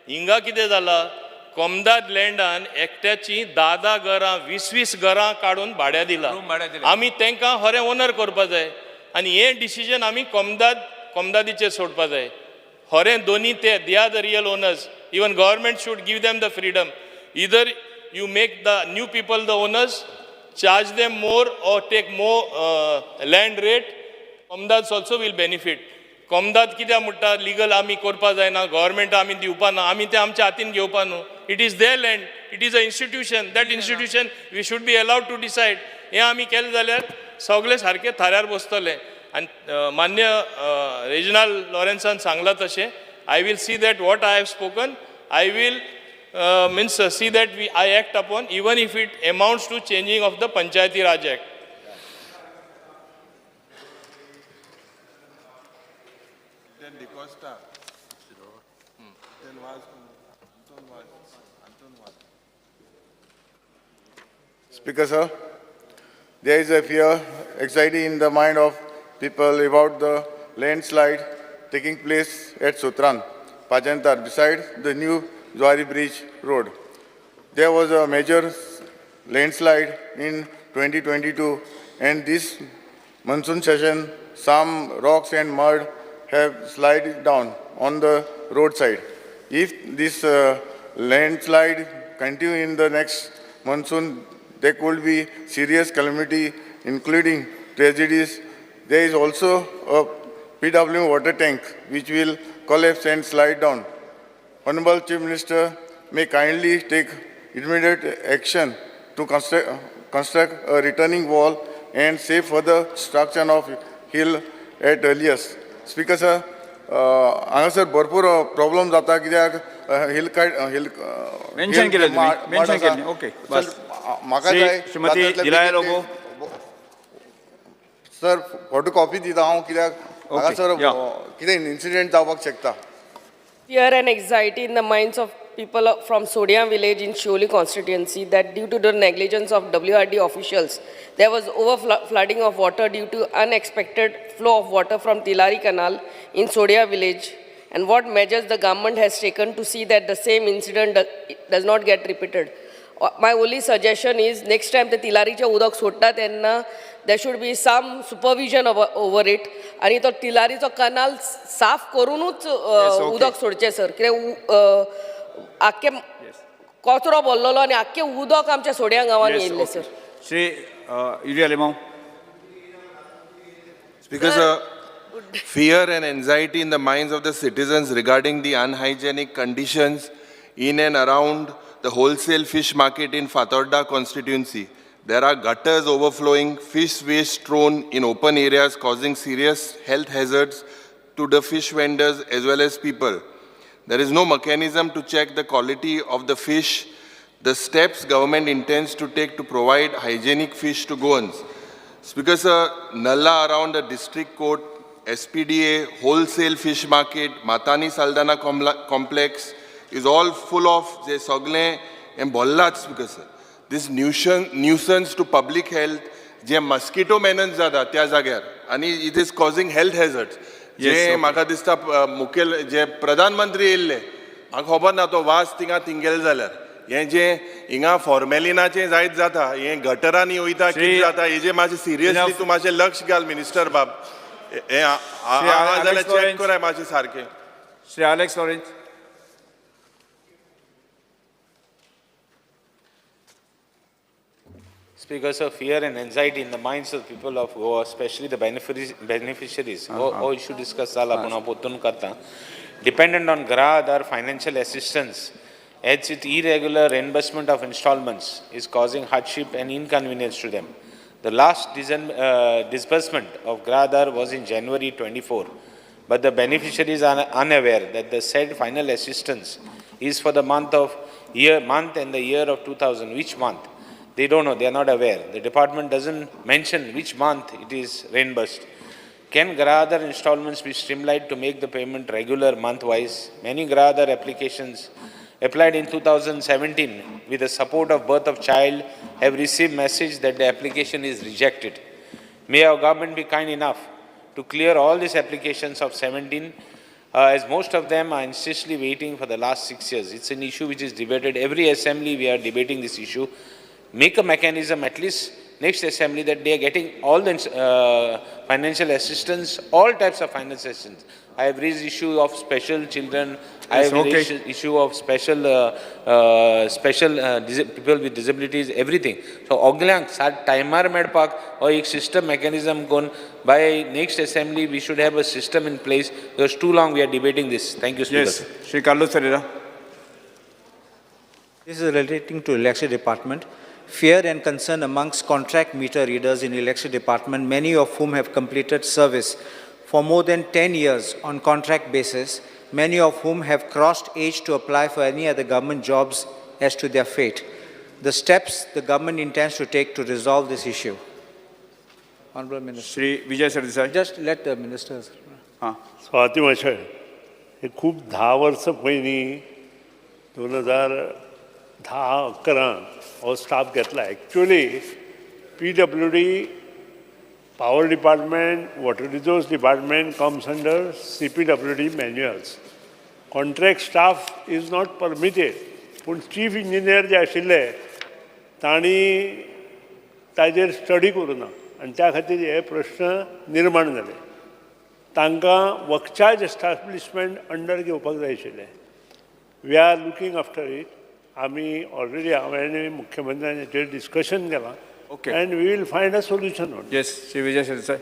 हिंगा कितें जालां, कोमदाद लँडान एकट्याची धा धा घरां, वीस वीस घरां काडून भाड्या दिला. रूम भाड्या दिल्या. आमी तांकां खरें ओनर करपा जाय आनी हें डिसिजन आमी कोमदाद कोमदादीचेर सोडपा जाय. खरें दोनी ते, they are the real owners. Even government should give them the freedom. Either you make the new people the owners, charge them more or take more land rate, Comunidades also will benefit. कोमदाद कित्याक म्हणटा लिगल आमी करपा जायना, गव्हर्मेंट आमी दिवपा ना, आमी ते आमच्या हातीन घेवपा न्हू. It is their land, it is a institution, that institution we should be allowed to decide. हें आमी केलें जाल्यार सगळे सारके थाऱ्यार बसतले. आनी मान्य रेजिनाल्ड लॉरेन्सान सांगलां तशें I will see that what I have spoken, I will means see that I act upon, even if it amounts to changing of the Panchayati Raj Act. Speaker sir, there is a fear, anxiety in the mind of people about the landslide taking place at Sutran, Pajantar, beside the new Zuari Bridge Road. There was a major landslide in 2022, and this monsoon session, some rocks and mud have slid down on the roadside. If this landslide continue in the next monsoon, there could be serious calamity, including tragedies. There is also a PW water tank which will collapse and slide down. Honorable Chief Minister may kindly take immediate action to construct a retaining wall and save further structure of hill at earliest. Speaker sir, हांगासर भरपूर प्रॉब्लम जाता कित्याक हिल काड हिल मेन्शन केलें तुमी, मेन्शन केलें, ओके, बस. म्हाका जाय श्रीमती दिलाया लोबो. सर, फोटो कॉपी दिता हांव कित्याक हांगासर कितें इन्सिडेंट जावपाक शकता. Fear and anxiety in the minds of people from Sodia village in Siolim constituency that due to the negligence of WRD officials, there was over flooding of water due to unexpected flow of water from Tilari Canal in Sodia village, and what measures the government has taken to see that the same incident does not get repeated. My only suggestion is next time the तिलारीचे उदक सोडटा तेन्ना there should be some supervision over it आनी तो तिलारीचो कनाल साफ करूनूच उदक सोडचें सर. कित्याक आख्खे कचरो भरलेलो आनी आख्खें उदक आमच्या सोड्या गांवांत येयल्लें sir. Shri Yuri Alemao. Speaker sir, fear and anxiety in the minds of the citizens regarding the unhygienic conditions in and around the wholesale fish market in Fatorda constituency. There are gutters overflowing, fish waste strewn in open areas causing serious health hazards to the fish vendors as well as people. There is no mechanism to check the quality of the fish, the steps government intends to take to provide hygienic fish to Goans. Speaker sir, Nalla around the district court, SPDA, wholesale fish market, Matani Saldana complex is all full of जे सगळे हें भल्लाच. Speaker sir, this nuisance to public health, J mosquito मेनन्स जाता त्या जाग्यार आनी it is causing health hazards. जे म्हाका दिसता मुखेल जे प्रधानमंत्री येयल्ले, म्हाका खबर ना तो वास थिंगा थिंगेले जाल्यार हें जें हिंगा फॉर्मेलिनाचें जायत जाता, हें गटरांनी वयता कितें जाता, हेजें मातशें सिरियसली तूं मातशें लक्ष घाल मिनिस्टर बाब. हें आहा जाल्यार चॅक कराय मातशें सारकें. Shri Alex Lawrence. Speaker sir, fear and anxiety in the minds of people of Goa, especially the beneficiaries. हो issue discuss जाला पूण हांव पोत्तून करता. Dependent on Graha Aadhar financial assistance, as its irregular reimbursement of installments is causing hardship and inconvenience to them. The last disbursement of Graha Aadhar was in January 24, but the beneficiaries are unaware that the said final assistance is for the month of year, month and the year of 2000. Which month? They don't know, they are not aware. The department doesn't mention which month it is reimbursed. Can Graha Aadhar installments be streamlined to make the payment regular month-wise? Many Graha Aadhar applications applied in 2017 with the support of birth of child have received message that the application is rejected. May our government be kind enough to clear all these applications of 17, as most of them are insistently waiting for the last 6 years. It's an issue which is debated. Every assembly we are debating this issue. Make a mechanism, at least next assembly, that they are getting all the financial assistance, all types of financial assistance. I have raised issue of special children. I Yes, have okay. Raised issue of special special people with disabilities, everything. So सगल्यांक सात टायमार मेळपाक हो एक सिस्टम मेकॅनिजम करून by next assembly we should have a system in place, because too long we are debating this. Thank you, Speaker. Yes, Shri Carlos Ferreira. This is relating to electricity department. Fear and concern amongst contract meter readers in electricity department, many of whom have completed service for more than 10 years on contract basis, many of whom have crossed age to apply for any other government jobs as to their fate. The steps the government intends to take to resolve this issue. Honorable Minister. Shri Vijay Sardesai. Just let the ministers. हां. स्वाती माशय, हे खूब 10 वर्सां पयलीं 2010-11 हो स्टाफ घेतला. Actually PWD, power department, water resource department comes under CPWD manuals. Contract staff is not permitted. पूण चीफ इंजिनियर जे आशिल्ले तांणी ताजेर स्टडी करूं ना आनी त्या खातीर हे प्रश्न निर्माण जाले. तांकां वर्क चार्ज एस्टाब्लिशमेंट अंडर घेवपाक जाय आशिल्लें. We are looking after it. आमी ऑलरेडी हांवें आनी मुख्यमंत्र्यान हेचेर डिस्कशन केलां and we will find a solution on. Yes, Shri Vijay Sardesai.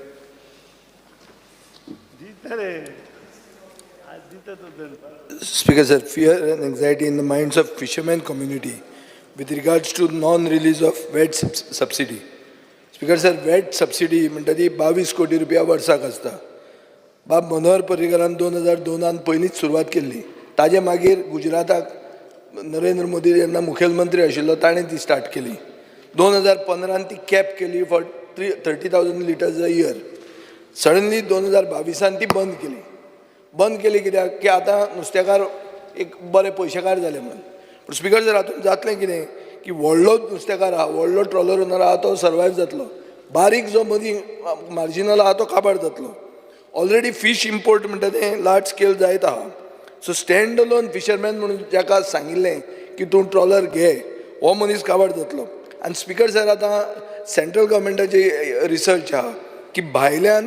दिता रे, आज दिता तो दनपारां. Speaker sir, fear and anxiety in the minds of fishermen community with regards to non-release of VAT subsidy. Speaker sir, VAT subsidy म्हणटा ती 22 कोटी रुपया वर्साक आसता. बाब मनोहर पर्रीकरान 2002 पयलींच सुरवात केल्ली. ताजे मागीर गुजराताक नरेंद्र मोदी जेन्ना मुखेलमंत्री आशिल्लो, ताणें ती स्टार्ट केली. 2015 ती कॅप केली for 30,000 litres a year. Suddenly 2022 ती बंद केली. बंद केली कित्याक की आतां नुस्तेकार एक बरे पयशेकार जाले म्हणून. पूण स्पिकर सर, हातूंत जातलें कितें की व्हडलो नुस्तेकार आहा, व्हडलो ट्रॉलर ओनर आहा, तो सर्वायव जातलो. बारीक जो मदीं मार्जिनल आहा तो काबार जातलो. ऑलरेडी फीश इम्पोर्ट म्हणटा तें लार्ज स्केल जायत आहा. सो स्टँड अलोन फिशरमॅन म्हणून जाका सांगिल्लें की तूं ट्रॉलर घे, हो मनीस काबार जातलो. आनी स्पिकर सर, आतां सेंट्रल गव्हर्मेंटाची रिसर्च आहा की भायल्यान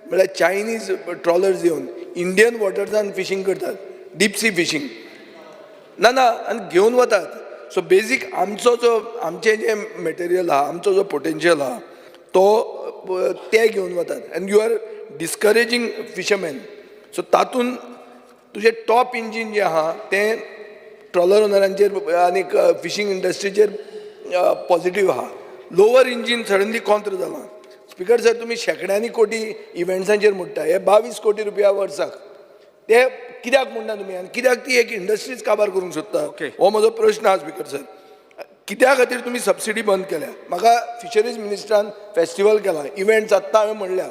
म्हळ्यार चायनीज ट्रॉलर्स येवन इंडियन वॉटर्सान फिशींग करतात, डीप सी फिशींग. ना ना, आनी घेवन वतात. सो बेजीक आमचो जो आमचें जें मटेरियल आहा, आमचो जो पोटेन्शियल आहा, तो ते घेवन वतात and you are discouraging fishermen. So तातूंत तुजें टॉप इंजीन जें आहा तें ट्रॉलर ओनरांचेर आनीक फिशींग इंडस्ट्रीचेर पॉझिटीव आहा. लोवर इंजीन सडनली कॉन्त्र जालां. स्पिकर सर, तुमी शेंकड्यांनी कोटी इव्हेंट्सांचेर मोडटा. हे 22 कोटी रुपया वर्साक ते कित्याक म्हणना तुमी आनी कित्याक ती एक इंडस्ट्रीज काबार करूंक सोदता, हो म्हजो प्रश्न आहा. स्पिकर सर, कित्या खातीर तुमी सबसिडी बंद केल्या? म्हाका फिशरीज मिनिस्टरान फेस्टिवल केला, इव्हेंट्स आत्तां हांवें म्हणल्या.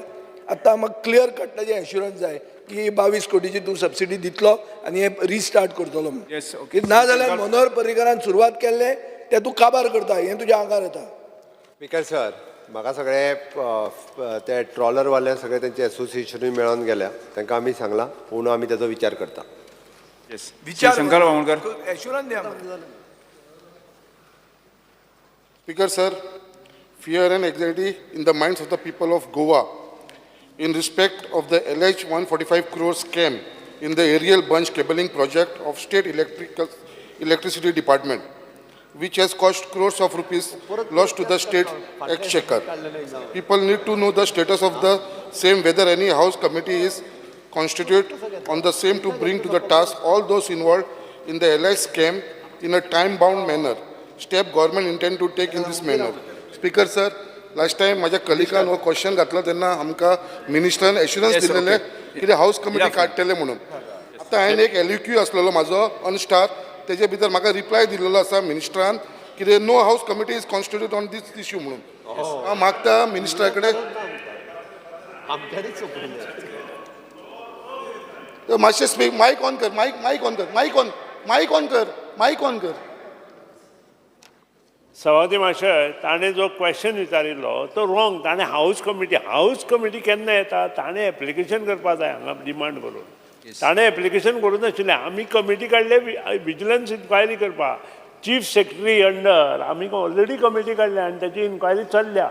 आतां म्हाका क्लियर कट ताजें एश्युरन्स जाय की 22 कोटीची तूं सबसिडी दितलो आनी हें रिस्टार्ट करतलो म्हणून. ना जाल्यार मनोहर पर्रीकरान सुरवात केल्लें तें तूं काबार करता, हें तुज्या आंगार येता. स्पिकर सर, म्हाका सगळे ते ट्रॉलरवाले सगळे तेंचे एसोसिएशनूय मेळोन गेल्या. तांकां आमी सांगलां पूण आमी ताजो विचार करता. येस. विचार शंकर बामणकर. एश्युरन्स द्या म्हाका. Speaker sir, fear and anxiety in the minds of the people of Goa in respect of the alleged 145 crore scam in the aerial bunch cabling project of State Electricity Department, which has cost crores of rupees lost to the state exchequer. People need to know the status of the same, whether any house committee is constituted on the same to bring to the task all those involved in the alleged scam in a time-bound manner. Step government intend to take in this manner. Speaker sir, last time माझ्या कलिकान हो क्वेश्चन घातला तेन्ना आमकां मिनिस्टरान एश्युरन्स दिलेले कितें हावस कमिटी काडटले म्हणून. आतां हांवें एक एलक्यू आसलेलो म्हाजो अनस्टार, तेजे भितर म्हाका रिप्लाय दिल्लो आसा मिनिस्टरान कितें no house committee is constitute on this issue म्हणून. हांव मागता मिनिस्टरा कडेन आमच्यांनीच सोंपयलें. मातशें स्पीक मायक ऑन कर, मायक मायक ऑन कर, मायक ऑन, मायक ऑन कर, मायक ऑन कर. सभापती माशय, ताणें जो क्वेश्चन विचारिल्लो तो रॉंग. ताणें हावस कमिटी केन्ना येता? ताणें एप्लिकेशन करपा जाय हांगा डिमांड करून. ताणें एप्लिकेशन करूं नाशिल्लें. आमी कमिटी काडले विजिलन्स इन्क्वायरी करपाक, चीफ सेक्रेटरी अंडर. आमी ऑलरेडी कमिटी काडल्या आनी ताची इन्क्वायरी चल्ल्या.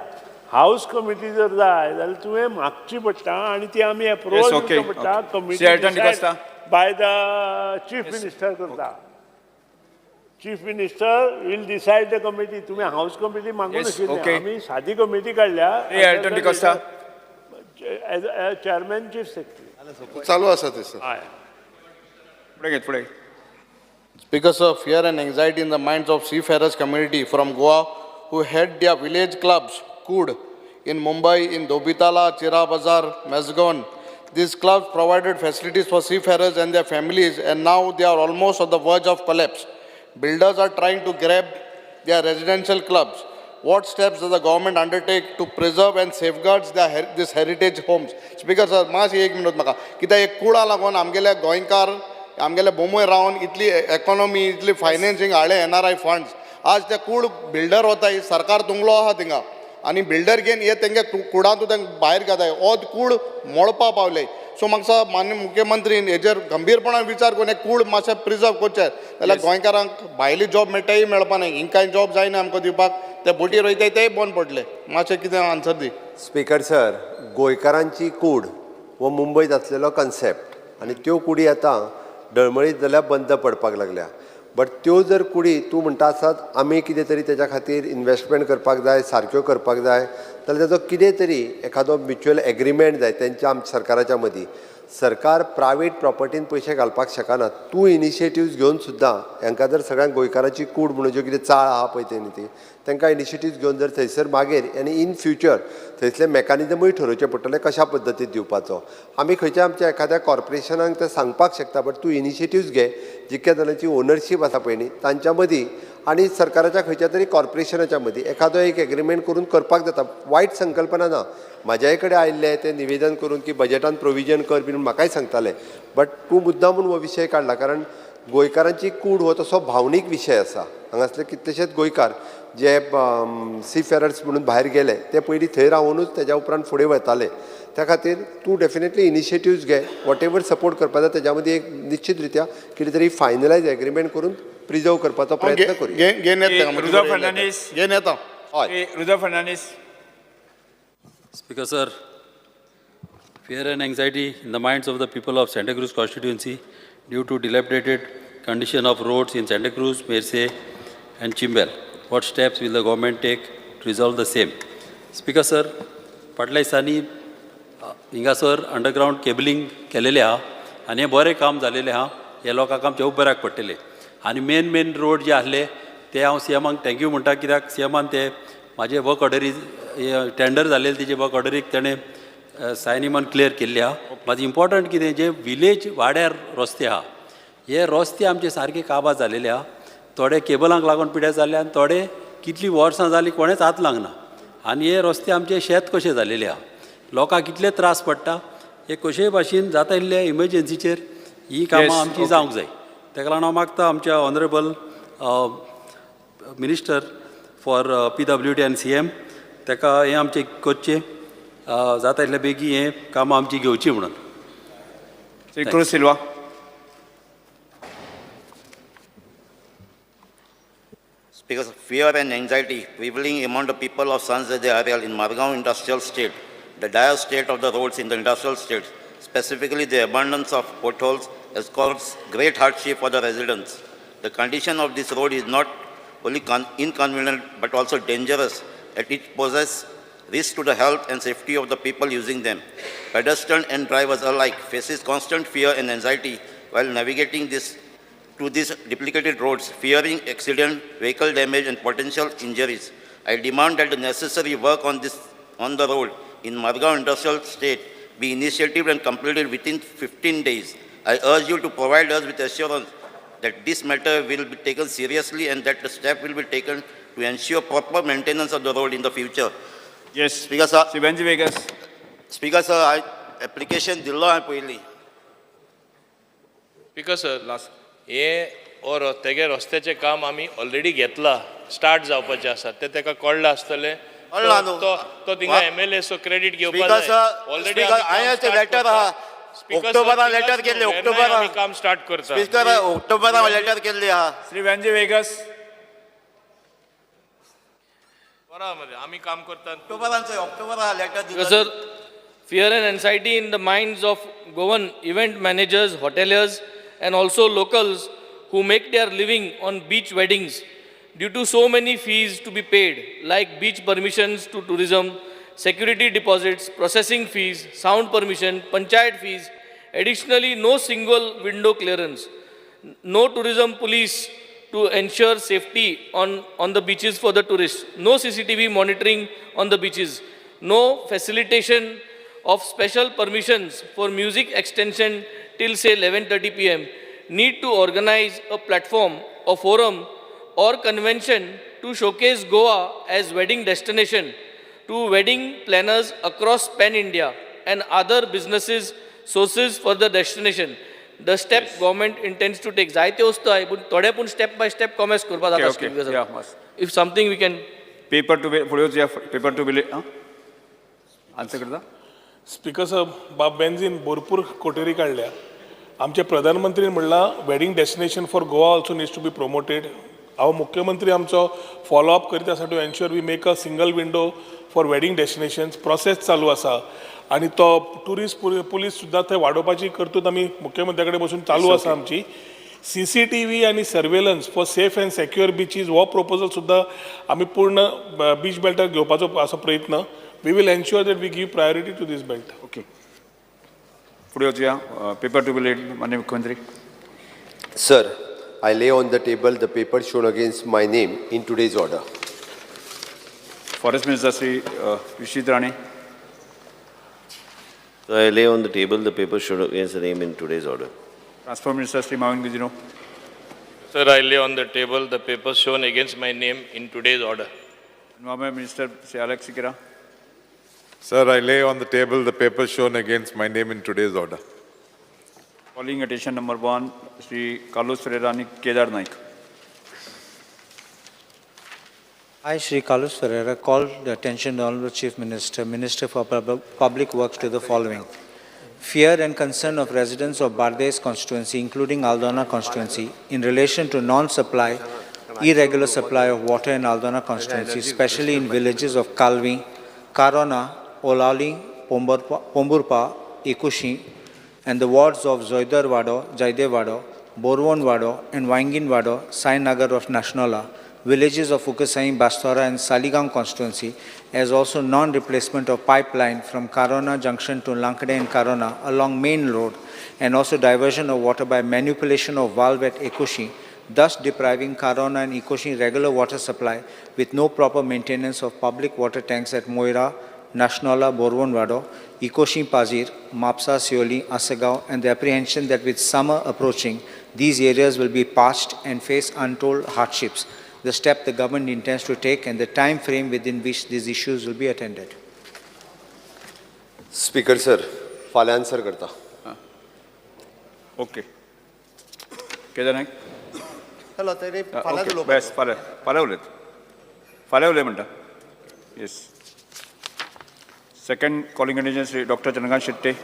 हावस कमिटी जर जाय जाल्यार तुवें मागची पडटा आनी ती आमी एप्रुवल दिवचो पडटा. Committee by the chief minister करता. Chief minister will decide the committee. तुमी हावस कमिटी मागूं नाशिल्ले, आमी सादी कमिटी काडल्या. एज चेअरमॅन चीफ सेक्रेटरी चालू आसा ते सर. हय. फुडें. Speaker sir, fear and anxiety in the minds of seafarers community from Goa who had their village clubs, Kud, in Mumbai, in Dhobitala, Chira Bazar, Mazgaon. These clubs provided facilities for seafarers and their families, and now they are almost on the verge of collapse. Builders are trying to grab their residential clubs. What steps does the government undertake to preserve and safeguard these heritage homes? Speaker sir, मातशें एक मिनट म्हाका कित्याक एक कुडा लागून आमगेले गोंयकार आमगेले बोंबय रावन इतली एकोनॉमी इतली फायनान्सींग हाडले NRI funds. आज ते कूड बिल्डर वताय, सरकार तुंगलो आहा थिंगा आनी बिल्डर घेवन हे तेंगे कुडांतू तेंका भायर घेताय, हो कूड मोडपा पावले. सो म्हाका माननीय मुख्यमंत्रीन हेजेर गंभीरपणान विचार करून हे कूड मातशें प्रिजर्व करचें जाल्यार गोंयकारांक भायली जॉब मेळटाय मेळपा ना. हिंग कांय जॉब जायना आमकां दिवपाक, ते बोटीर वयताय तेय बंद पडले. मातशें कितें आन्सर दी. स्पीकर सर, गोंयकारांची कूड हो मुंबयत आसलेलो कन्सेप्ट आनी त्यो कुडी आतां डळमळीत जाल्यार बंद पडपाक लागल्या. बट त्यो जर कुडी तूं म्हणटा आसत आमी कितें तरी तेज्या खातीर इन्वेस्टमेंट करपाक जाय, सारक्यो करपाक जाय, जाल्यार तेजो कितें तरी एखादो म्युच्युअल एग्रीमेंट जाय तेंच्या आमच्या सरकाराच्या मदीं. सरकार प्रायवेट प्रॉपर्टीन पयशे घालपाक शकना. तूं इनिशिएटिव्स घेवन सुद्दां हांकां जर सगळ्यांक गोंयकारांची कूड म्हणून ज्यो कितें चाळ आहा पळय तेणी ती तांकां इनिशिएटिव्स घेवन जर थंयसर मागीर आनी इन फ्युचर थंयसले मॅकानिजमूय ठरोवचें पडटलें कशा पद्दतीन दिवपाचो. आमी खंयच्या आमच्या एखाद्या कॉर्पोरेशनाक तें सांगपाक शकता, बट तूं इनिशिएटिव्स घे जितक्या जाणांची ओनरशीप आसा पळय न्ही तांच्या मदीं आनी सरकाराच्या खंयच्या तरी कॉर्पोरेशनाच्या मदीं एखादो एक एग्रीमेंट करून करपाक जाता. वायट संकल्पना ना. म्हाज्याय कडेन आयिल्लें तें निवेदन करून की बजेटान प्रोविजन कर बीन म्हाकाय सांगताले, बट तूं मुद्दाम म्हूण हो विशय काडला कारण गोंयकारांची कूड हो तसो भावनीक विशय आसा. हांगासले कितलेशेच गोंयकार जे सी फेरर्स म्हणून भायर गेले ते पयलीं थंय रावुनूच तेज्या उपरांत फुडें वताले. त्या खातीर तूं डेफिनेटली इनिशिएटिव्स घे, what ever support करपाक जाय तेज्या मदीं एक निश्चित रित्या कितें तरी फायनलायज एग्रीमेंट करून प्रिजर्व करपाचो प्रयत्न करूया. रुजो फर्नांडीस. घेन येता. हय, Rujo Fernandes. Speaker sir, fear and anxiety in the minds of the people of Santa Cruz constituency due to dilapidated condition of roads in Santa Cruz, Merce and Chimbel. What steps will the government take to resolve the same? Speaker sir, फाटल्या दिसांनी हिंगासर अंडरग्रावंड केबलिंग केलेलें आहा आनी हें बरें काम जालेलें आहा. हे लोकांक आमचें खूब बऱ्याक पडटलें. आनी मेन मेन रोड जे आसले ते हांव सीएमाक thank you म्हणटा, कित्याक सीएमान ते म्हाजे वर्क ऑर्डरी टेंडर जालेले तेजे वर्क ऑर्डरीक तेणें सायन इमान क्लियर केल्ली आहा. म्हाजें इम्पॉर्टंट कितें, जे विलेज वाड्यार रस्ते आहा हे रस्ते आमचे सारके काबार जालेले आहा. थोडे केबलांक लागून पिड्यार जाले आनी थोडे कितलीं वर्सां जालीं कोणेंच हात लागना आनी हे रस्ते आमचे शेत कशे जालेले आहा. लोकांक कितले त्रास पडटा. हे कशेय भाशेन जाता इल्ले इमर्जन्सीचेर ही कामां आमची जावंक जाय. ताका लागून हांव मागता आमच्या honourable minister for PWD आनी CM ताका हें आमचें करचें, जाता इतले बेगीन हें कामां आमची घेवची म्हणून. Shri Cruz Silva. Because fear and anxiety prevailing among the people of San Jose area in Margao industrial state, the dire state of the roads in the industrial state, specifically the abundance of potholes, has caused great hardship for the residents. The condition of this road is not only inconvenient but also dangerous, as it poses risk to the health and safety of the people using them. Pedestrians and drivers alike faces constant fear and anxiety while navigating to these duplicated roads, fearing accident, vehicle damage, and potential injuries. I demand that the necessary work on the road in Margao Industrial State be initiated and completed within 15 days. I urge you to provide us with assurance that this matter will be taken seriously and that the step will be taken to ensure proper maintenance of the road in the future. Yes. Speaker sir. Shri Venzy Viegas. Speaker sir, I application दिल्लो हांवें पयलीं. Speaker sir, हे हो तेगे रस्त्याचें काम आमी ऑलरेडी घेतला, स्टार्ट जावपाचें आसा, तें ताका कळ्ळां आसतलें. तो थिंगा MLA so credit घेवपा जाय. ऑलरेडी लेटर आहा, ऑक्टोबरान लेटर केल्ले, ऑक्टोबरान काम स्टार्ट करता. स्पीकर ऑक्टोबरान लेटर केल्ले आहा. श्री वेंजी वेगस. बरो मरे आमी काम करतात. ऑक्टोबरान ऑक्टोबरा letter. Sir, fear and anxiety in the minds of Goan event managers, hoteliers, and also locals who make their living on beach weddings due to so many fees to be paid, like beach permissions to tourism, security deposits, processing fees, sound permission, panchayat fees. Additionally, no single window clearance, no tourism police to ensure safety on the beaches for the tourists, no CCTV monitoring on the beaches, no facilitation of special permissions for music extension till say 11:30 p.m. Need to organize a platform, a forum or convention to showcase Goa as wedding destination to wedding planners across pan-India and other businesses sources for the destination. The step government intends to take. जायते वस्तू आहे पूण थोडे पूण स्टेप बाय स्टेप कॉमर्स करपा जाता. If something we can paper to फुडें वचया. पेपर टू बिल आन्सर करता. स्पीकर साहब, बाब बेंजीन भरपूर कोटेरी काडल्या. आमचे प्रधानमंत्रीन म्हणलां wedding destination for Goa also needs to be promoted. हांव मुख्यमंत्री आमचो फॉलोअप करीत आसा to ensure we make a single window for wedding destinations. Process चालू आसा आनी तो ट्युरिस्ट पुलीस सुद्दां थंय वाडोवपाची कर्तूत आमी मुख्यमंत्र्या कडेन बसून चालू आसा आमची. CCTV आनी surveillance for safe and secure beaches हो प्रोपोजल सुद्दां आमी पूर्ण बीच बेल्टार घेवपाचो आसा प्रयत्न. We will ensure that we give priority to this belt. Okay, फुडें वचुया. पेपर टू बिल माननीय मुख्यमंत्री. Sir, I lay on the table the paper shown against my name in today's order. Forest Minister Shri Vishwajit Rane. So I lay on the table the paper shown against the name in today's order. Transport Minister Shri Mauvin Godinho. Sir, I lay on the table the paper shown against my name in today's order. Environment Minister Shri Alex Sequeira. Sir, I lay on the table the paper shown against my name in today's order. Calling attention number 1, Shri Carlos Ferreira and Kedar Naik. I, Shri Carlos Ferreira, call the attention of the Honorable Chief Minister, Minister for Public Works to the following. Fear and concern of residents of Bardez constituency, including Aldona constituency, in relation to non-supply, irregular supply of water in Aldona constituency, especially in villages of Kalvi, Karona, Olali, Pomburpa, Ikushi, and the wards of Zoidarwado, Jaidewado, Borwonwado, and Wainginwado, Sainagar of Nashnola, villages of Ukasai, Bastora, and Saligao constituency, as also non-replacement of pipeline from Karona Junction to Lankade and Karona along main road, and also diversion of water by manipulation of valve at Ekushi, thus depriving Karona and Ekushi regular water supply with no proper maintenance of public water tanks at Moira, Nashnola, Borwonwado, Ikoshi Pazir, Mapsa, Sioli, Asagao, and the apprehension that with summer approaching, these areas will be parched and face untold hardships. The step the government intends to take and the time frame within which these issues will be attended. Speaker sir, फाल्यां आन्सर करता. ओके. केदार नायक. चलो तरी फाल्यां ओके, बेस फाल्यां फाल्यां उलयत. फाल्यां उलय म्हणटा. Yes. Second calling attention Shri Doctor Chandrakant Shetye.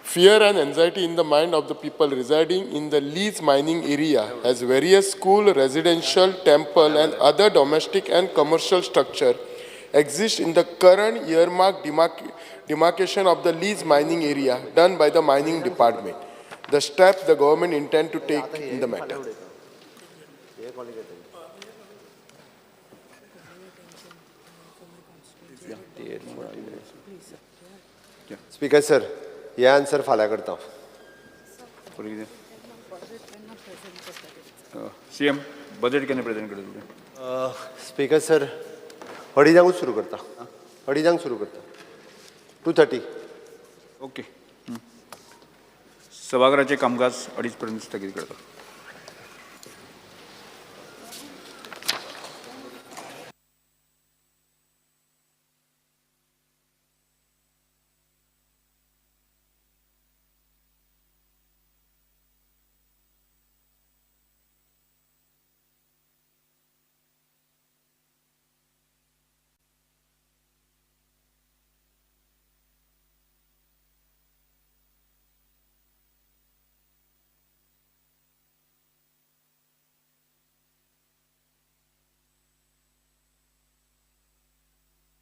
Fear and anxiety in the mind of the people residing in the lease mining area as various school, residential, temple and other domestic and commercial structure exist in the current earmark demarcation of the lease mining area done by the mining department. The step the government intend to take in the matter. Speaker sir, हे आन्सर फाल्यां करता. सीएम बजेट केन्ना प्रेझेंट करता तुवें? स्पीकर सर, अडीजांकूच सुरू करता. अडीजांक सुरू करता. 2:30. ओके. सभाघराचें कामकाज 2:30 पर्यंत स्थगीत करता.